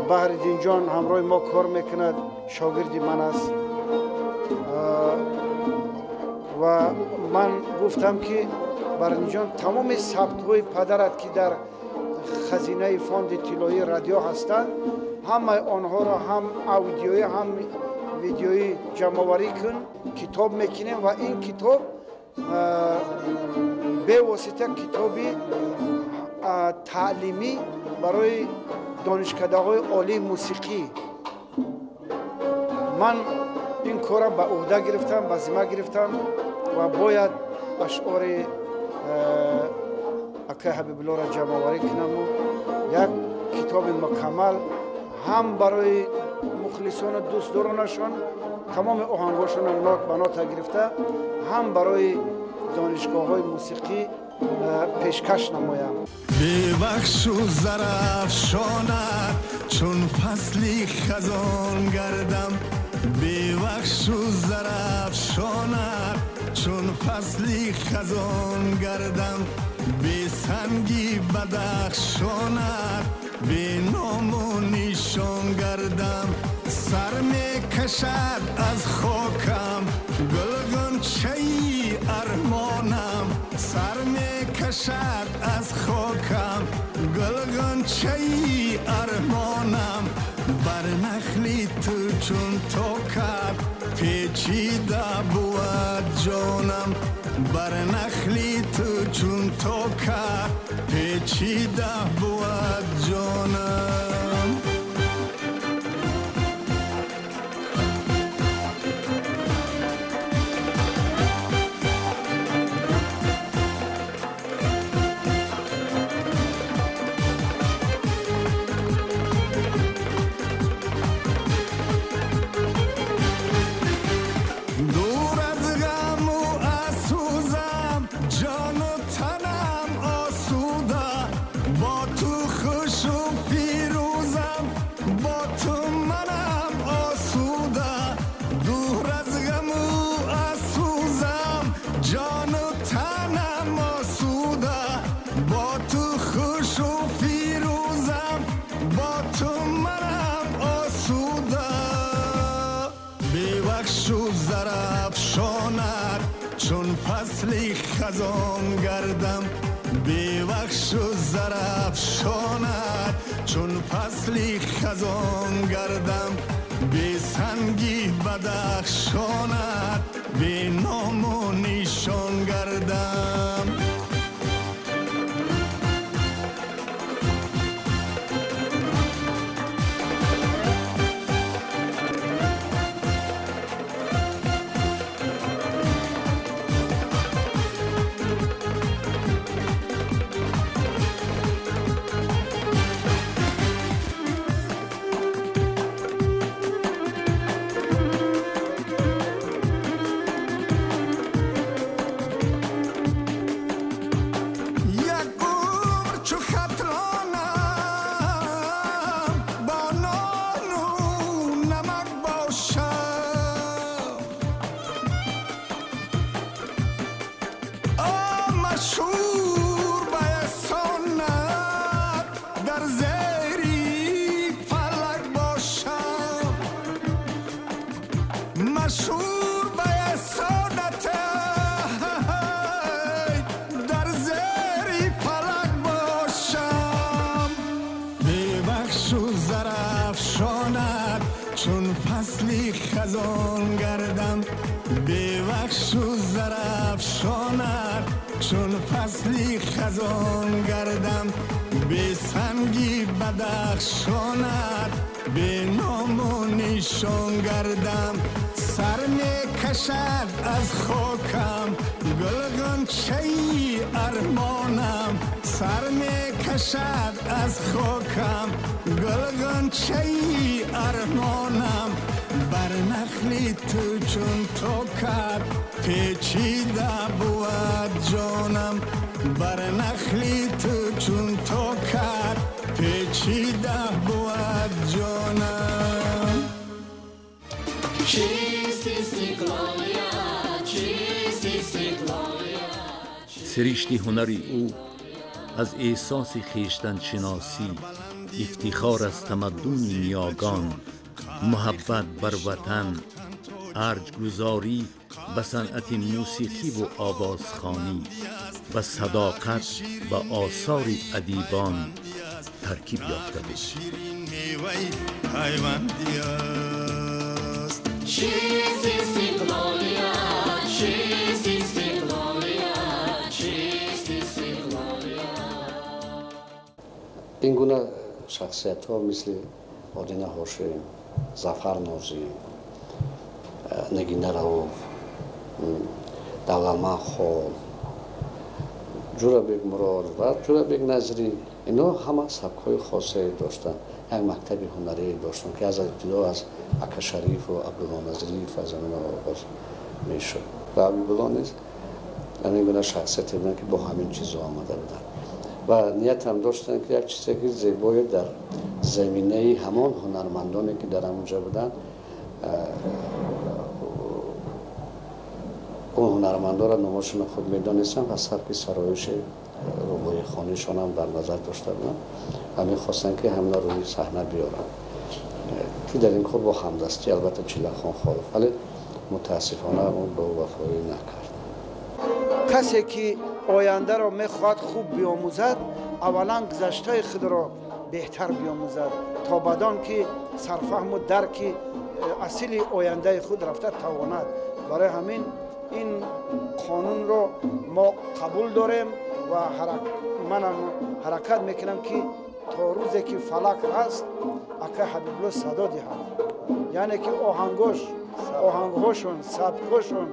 Баҳриддинҷон ҳамроҳи мо кор мекунад, шогирди ман аст ва ман гуфтам, ки Баҳриддинҷон, тамоми сабтҳои падарат, ки дар хазинаи фонди тиллоии радио ҳастанд, ҳамаи онҳоро ҳам аудиоӣ, ҳам видеоӣ ҷамъоварӣ кун, китоб мекунем ва ин китоб бевосита китоби таълимӣ барои донишкадаҳои олии мусиқӣ. Ман ин корро ба ӯҳда гирифтам, ба зимма гирифтам ва бояд ашъори акай Ҳабибуллоро ҷамъоварӣ кунаму як китоби мукаммал ҳам барои мухлисону дӯстдоронашон, тамоми оҳангҳошонро нот ба нота гирифта, ҳам барои донишгоҳҳои мусиқӣ пешкаш намоям. Бебахшу зарафшонат чун фасли хазон гардам, бебахшу зарафшонат чун фасли хазон гардам, бесанги бадахшонат беному нишон гардам, сар мекашад аз хокам гулгунчаи армонам, сар мекашад аз хокам гулгунчаи армонам, бар нахли ту чун токат печида бувад ҷонам, бар нахли ту чун токат печида бувад ҷонам. Дур аз ғаму аз сӯзат. خزان گردم بیوخش و زرفشانت چون فصلی خزان گردم بی سنگی بدخشانت بی نام و نشان گردم. خزان گردم بیوخش و زرفشانت چون فصلی خزان گردم بی سنگی بدخشانت بی نام و نشان گردم. سر می کشد از خاکم گل غنچه ارمانم سر می کشد از خاکم گل غنچه ارمانم بر نخلی تو چون توکت پیچیده بود جانم بر نخلی تو چون توکت پیچیده بود جانم. سرشت هنری او از احساس خویشتنشناسی، افتخار از تمدن نیاگان، محبت بر وطن، ارجگذاری به صنعت موسیقی و آوازخوانی و صداقت به آثار ادیبان ترکیب یافته بود. این گونه شخصیت ها مثل آدینه هاشم، Зафар Нозим, Нагина Рауф, Давлатман Хол, Ҷӯрабек Мурод ва Ҷӯрабек Назрӣ, инҳо ҳама сабкҳои хосе доштанд, як мактаби ҳунарӣ доштанд, ки аз ибтидо аз Ака Шарифу Абдулло Назриев аз ҳамин оғоз мешуд. Ва Ҳабибулло низ ҳамин гуна шахсияте буданд, ки бо ҳамин чизҳо омада буданд ва ниятам доштанд, ки як чизе ки зебое дар заминаи ҳамон ҳунармандоне ки дар ҳамонҷо буданд, он ҳунармандонро номошонро хуб медонистанд ва сабки сароиши рубоихонишон ҳам дар назар дошта буданд ва мехостанд, ки ҳамина рӯи саҳна биёранд, ки дар ин кор бо ҳамдастӣ албатта Чилахон Холов, вале мутаассифона он ба ӯ вафоӣ накард. Касе ки ояндаро мехоҳад хуб биомӯзад, аввалан гузаштаи худро беҳтар биомӯзад, то бадон ки сарфаҳму дарки асили ояндаи худ рафта тавонад. Барои ҳамин ин қонунро мо қабул дорем ва манам ҳаракат мекунам, ки то рӯзе ки фалак ҳаст, акай Ҳабибулло садо диҳад, яъне ки оҳангҳошон, сабкҳошон,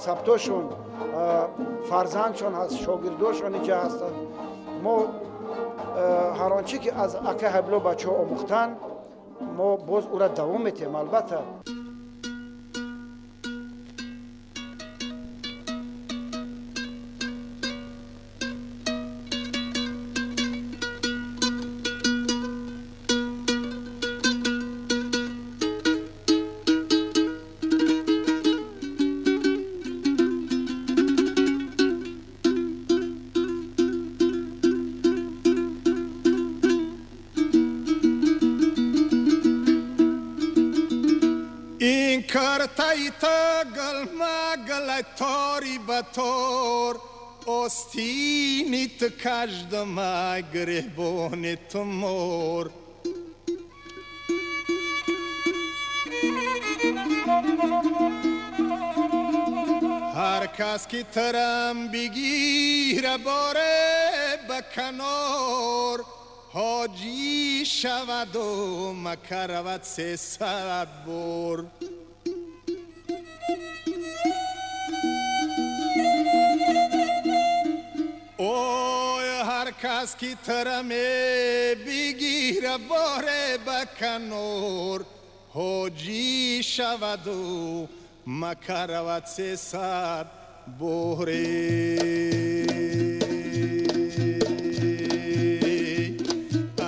сабтошон, фарзандшон ҳаст, шогирдошон инҷа ҳастанд. Мо ҳар он чӣ ки аз акай Ҳабибулло бачаҳо омӯхтанд, мо боз ӯра давом метиҳем, албатта. تاری به تور Остини ту каждама гиребони ту мор. Ҳар кас ки тарам бигира боре ба канор, ҳоҷӣ шаваду Макка равад 300 бор. Ой, ҳар кас ки тараме бигира боре ба канор, ҳоҷӣ шаваду Макка равад 300 боре.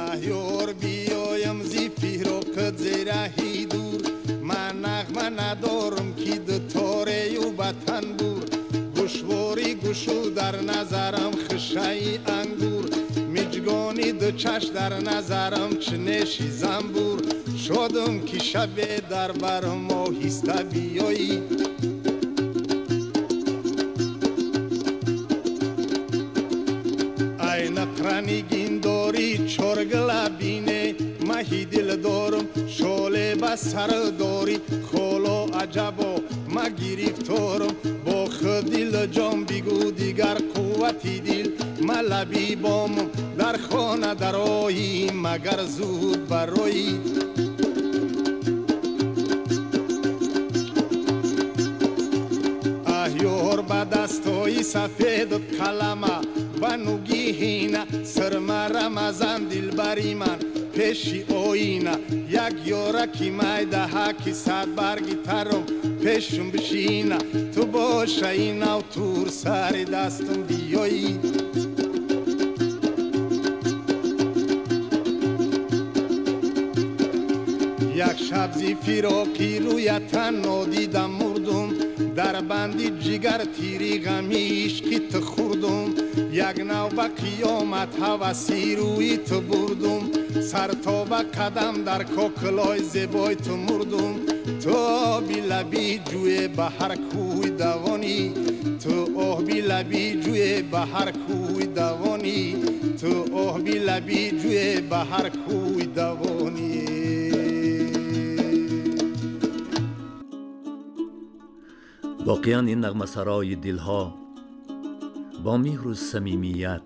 Аҳёр биёям зи фироқат зераҳи дур, ман нағма надорам ки дуторею ба танбур. Гӯшвори гӯшу дар назарам хишаи ангур, миҷгони ду чаш дар назарам чинеши замбур. Шодам ки шабе дар барам оҳиста биёӣ, ай нақранигин дорӣ чоргила бине, маҳи дил дорам шоле ба сар дорӣ. Холо аҷабо ма гирифторам бо худ дил ҷон бигӯ дигар қуввати дил. Ма лаби бомам дар хона дароӣ, магар зуд бароӣ. Аҳёр ба дастои сафедат қалама ба нуги ҳина, сирма рамазан дилбари ман пеши оина. Як ёра ки майдаҳа ки сад барги таром пешум бишина, ту бошаи нав тур сари дастам биёӣ. Як шаб зи фироқи рӯятан нодидам мурдум, дар банди ҷигар тири ғами ишқи ту хӯрдум. Як нав ба қиёмат ҳаваси рӯи ту бурдум, сар то ба қадам дар кокилои зебои ту мурдум. Ту оби лаби ҷӯе ба ҳар кӯй давонӣ, ту оби лаби ҷӯе ба ҳар кӯй давонӣ, ту оби лаби ҷӯе ба ҳар кӯй давонӣ. Воқеан ин нағмасарои дилҳо бо меҳру самимият,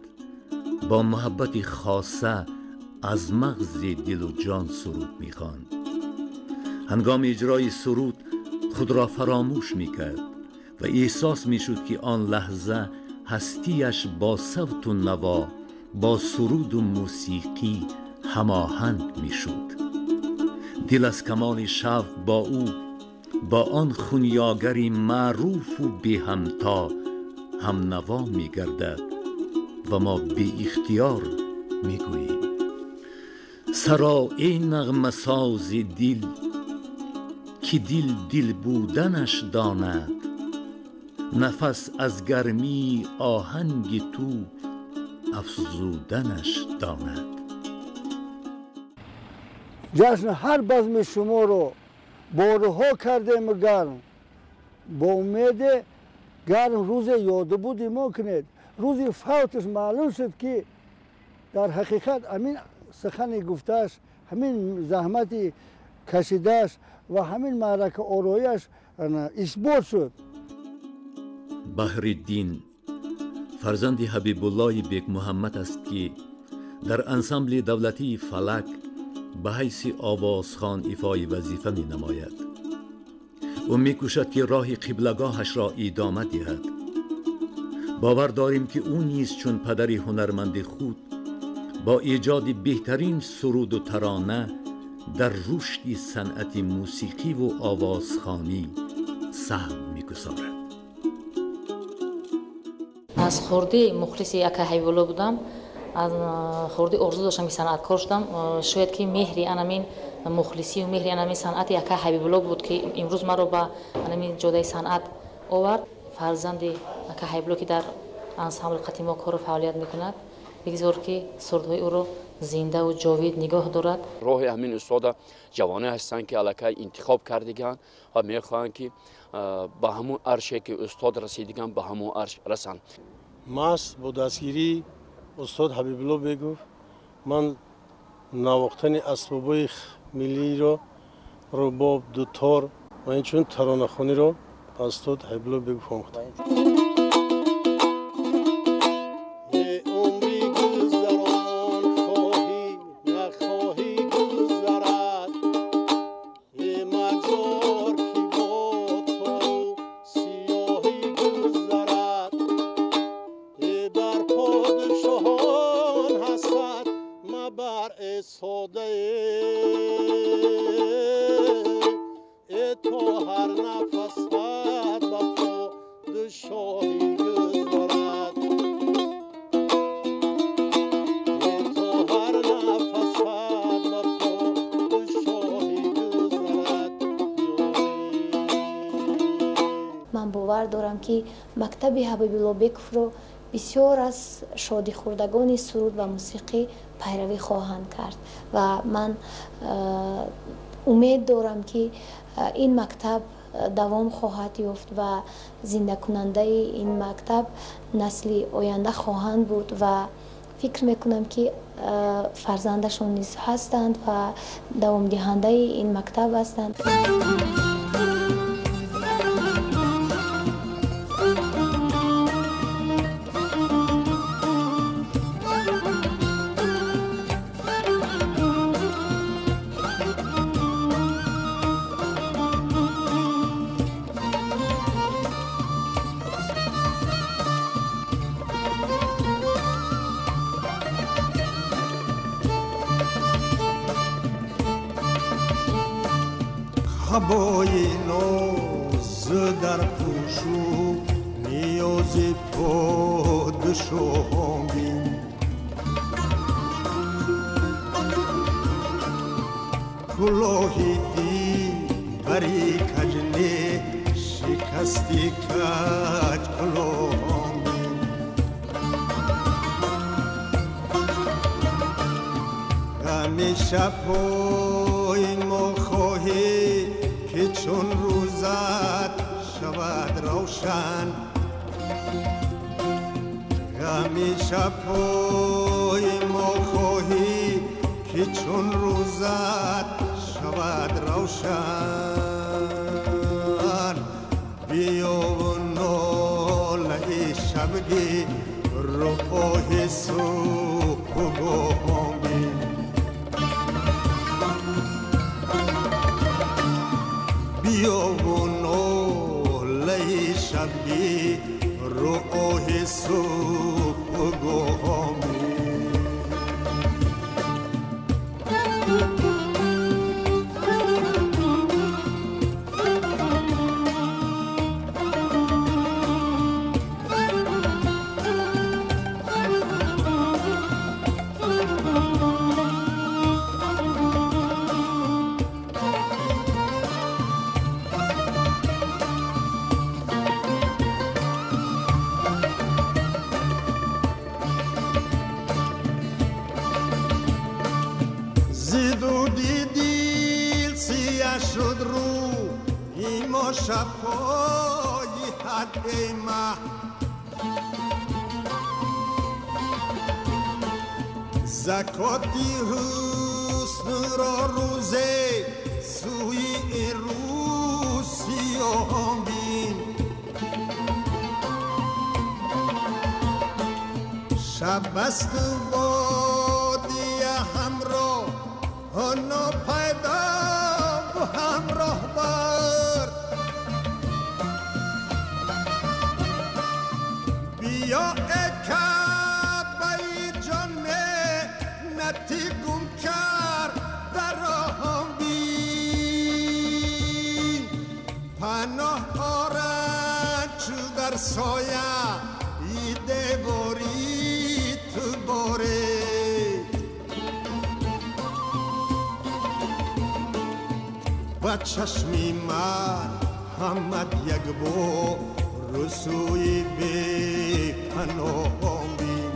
бо муҳаббати хоса аз мағзи дилу ҷон суруд мехонд. Ҳангоми иҷрои суруд худро фаромӯш мекард ва эҳсос мешуд ки он лаҳза ҳастияш бо савту наво, бо суруду мусиқӣ ҳамоҳанг мешуд. Дил аз камоли шавқ бо ӯ, бо он хунёгари маъруфу беҳамто ҳамнаво мегардад ва мо беихтиёр мегӯем: саро эй нағмасози дил, ки дил дил буданаш донад, нафас аз гармии оҳанги ту афзуданаш донад. Ҷашн ҳар базми шуморо борҳо кардем гарм, бо умеде гарм рӯзе ёдбуди мо кунед. Рӯзи фавташ маълум шуд ки дар ҳақиқат ҳамин сухани гуфтааш, ҳамин заҳмати кашидааш ва ҳамин маърака орояш исбот шуд. Баҳриддин фарзанди Ҳабибуллои Бекмуҳаммад аст ки дар ансамбли давлатии Фалак ба ҳайси овозхон ифои вазифа менамояд. Ӯ мекӯшад ки роҳи қиблагоҳашро идома диҳад. Бовар дорем ки ӯ низ чун падари ҳунарманди худ бо эҷоди беҳтарин суруду тарона дар рушди санъати мусиқиву овозхонӣ саҳм мегузорад. Аз хурдӣ мухлиси ака Ҳабибулло будам. Аз хурдӣ орзу доштам ки санъаткор шудам. Шояд ки меҳри анамин мухлисию меҳри анамин санъати ака Ҳабибулло буд ки имрӯз маро ба анамин ҷодаи санъат овард. Фарзанди ака Ҳабибулло ки дар ансамбл қати мо кору фаъолият мекунад, бигзор ки сурудҳои ӯро зиндаву ҷовид нигоҳ дорад. Роҳи ҳамин устода ҷавоне ҳастанд ки аллакай интихоб кардиганд ва мехоҳанд ки ба ҳамун арше ки устод расидиганд ба ҳамун арш расанд. Маҳз бо дастгирии устод Ҳабибулло Бегов ман навохтани асбобҳои миллиро, рубоб, дутор ва инчунин таронахониро аз устод Ҳабибулло Бегов омӯхтам. Дорам ки мактаби Ҳабибулло Бековро бисёр аз шодихӯрдагони суруд ва мусиқӣ пайравӣ хоҳанд кард ва ман умед дорам ки ин мактаб давом хоҳад ёфт ва зиндакунандаи ин мактаб насли оянда хоҳанд буд ва фикр мекунам ки фарзандашон низ ҳастанд ва давомдиҳандаи ин мактаб ҳастанд. Қабои ноз дар пӯшу ниёзи подшоҳон бин, кулоҳи дилбари каҷне шикасти каҷ кулоҳон бин. Ғами шабҳои мо хоҳӣ ки чун рӯзат шавад равшан, ғами шабҳои мо хоҳӣ ки чун рӯзат шавад равшан. Биёву нолаи шабгӣ рӯоҳи субҳгоҳон бин. Биёву нолаи шабгӣ рӯоҳи субҳгоҳон бин. Шабҳои ҳадди маҳ закоти ҳуснро рӯзе сӯи ин рӯсиён бин. Шаб асту бодия ҳамроҳ нопайдо ҳамроҳ бар. Биё каъбаи ҷон нати гум кард дар роҳам бин. Паноҳ орад чу дар сояи девори ту боре. Ба чашми ман ҳамат як бор русӯи бепаноҳон бин.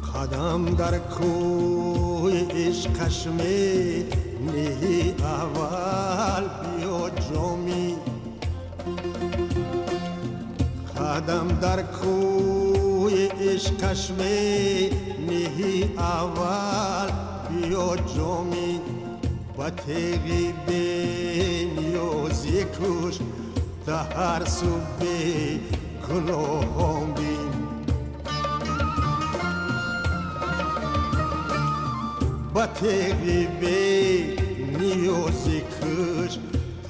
Қадам дар кӯи ишқаш менеҳӣ аввал биё ҷомӣ. Қадам дар кӯи ишқаш менеҳӣ аввал, биё ҷоми ба теғи бениёзӣ куш, та ҳар су бегуноҳон бин. Ба теғи бениёзӣ куш,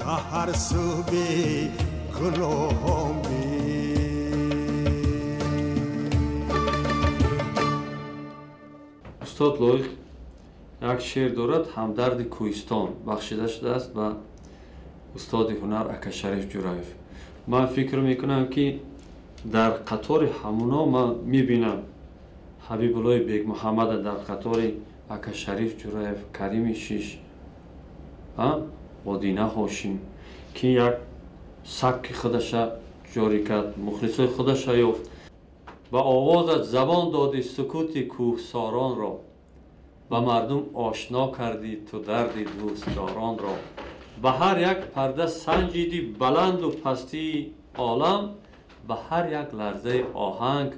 та ҳар су бегуноҳон бин. Устод Лоиқ як шеър дорад, Ҳамдарди кӯҳистон, бахшида шудааст ба устоди ҳунар ака Шариф Ҷураев. Ман фикр мекунам, ки дар қатори ҳамуно ман мебинам Ҳабибуллои Бекмуҳаммада дар қатори ака Шариф Ҷураев, Карими Шиш, Одина Ҳошим, ки як сабки худаша ҷорӣ кард, мухлисои худаша ёфт. Ба овозат забон додӣ сукути кӯҳсоронро, ба мардум ошно кардӣ ту дарди дӯстдоронро. Ба ҳар як парда санҷидӣ баланду пастии олам, ба ҳар як ларзаи оҳанг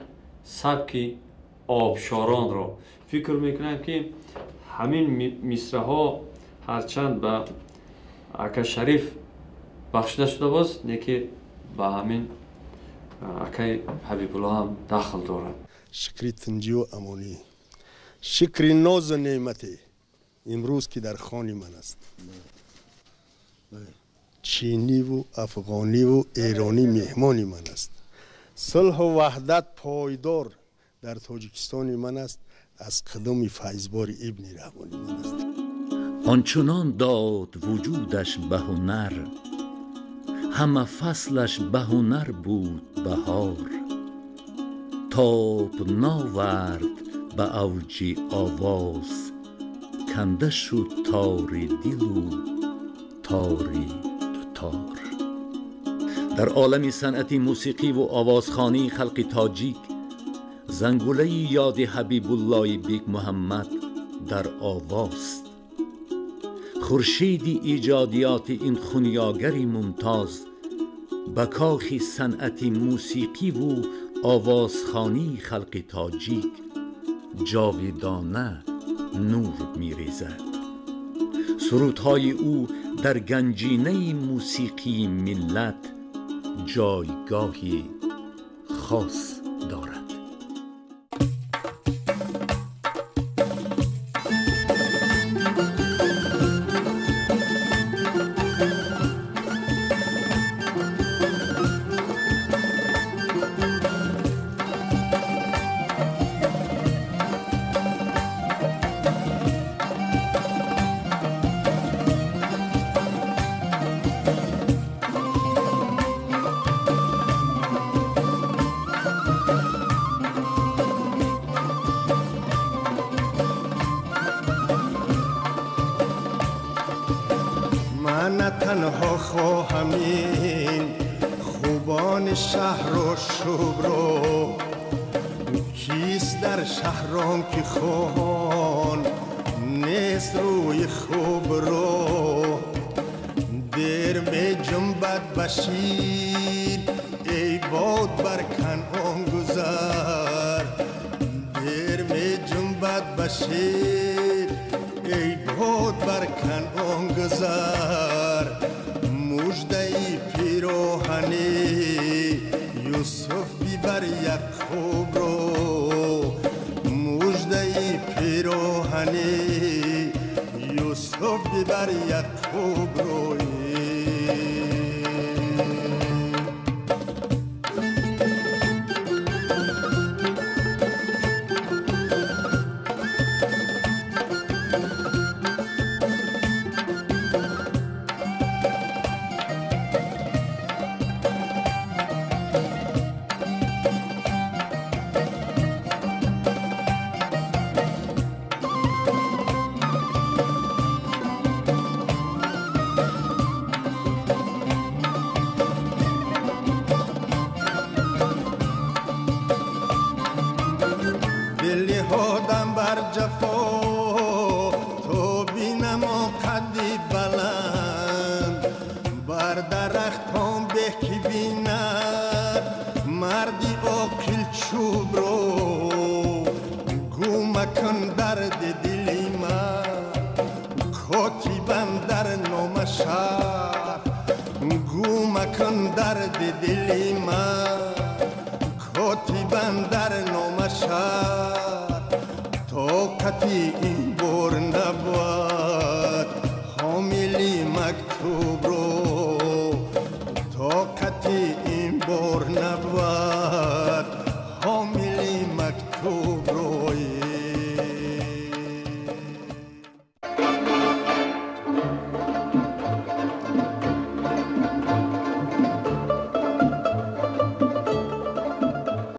сабки обшоронро. Фикр мекунам, ки ҳамин мисраҳо ҳарчанд ба ака Шариф бахшида шуда боз, неки ба ҳамин акаи Ҳабибулло ҳам дахл дорад. Шукри тинҷию амонӣ, шукри нозу неъмате имрӯз ки дар хони ман аст. Чиниву афғониву эронӣ меҳмони ман аст. Сулҳу ваҳдат пойдор дар Тоҷикистони ман аст, аз қадами файзбори Ибни Раҳмони ман аст. Ончунон дод вуҷудаш ба ҳунар, ҳама фаслаш ба ҳунар буд баҳор. Тоб навард ба авҷи овоз, канда шуд тори дилу тори дутор. Дар олами санъати мусиқиву овозхонии халқи тоҷик зангулаи ёди Ҳабибуллои Бекмуҳаммад дар овост. Хуршиди эҷодиёти ин хунёгари мумтоз ба кохи санъати мусиқиву овозхонии халқи тоҷик ҷовидона нур мерезад. Сурудҳои ӯ дар ганҷинаи мусиқии миллат ҷойгоҳи хос дорад. تنها خواهم این خوبان شهر و شب رو، کیست در شهران که خواهان نیست روی خوب رو. دیر می جنبد بشیر ای باد بر کنعان گذر، دیر می جنبد بشیر ای باد بر کنعان گذر. مژده پیراهنی یوسف بیبر یعقوب رو، مژده پیراهنی یوسف بیبر یعقوب رو. Марди оқил чӯбро гӯ макун дарди дили ман, котибам дар нома шаҳр. Гӯ макун дарди дили ман, котибам дар нома шаҳр. Тоқати ин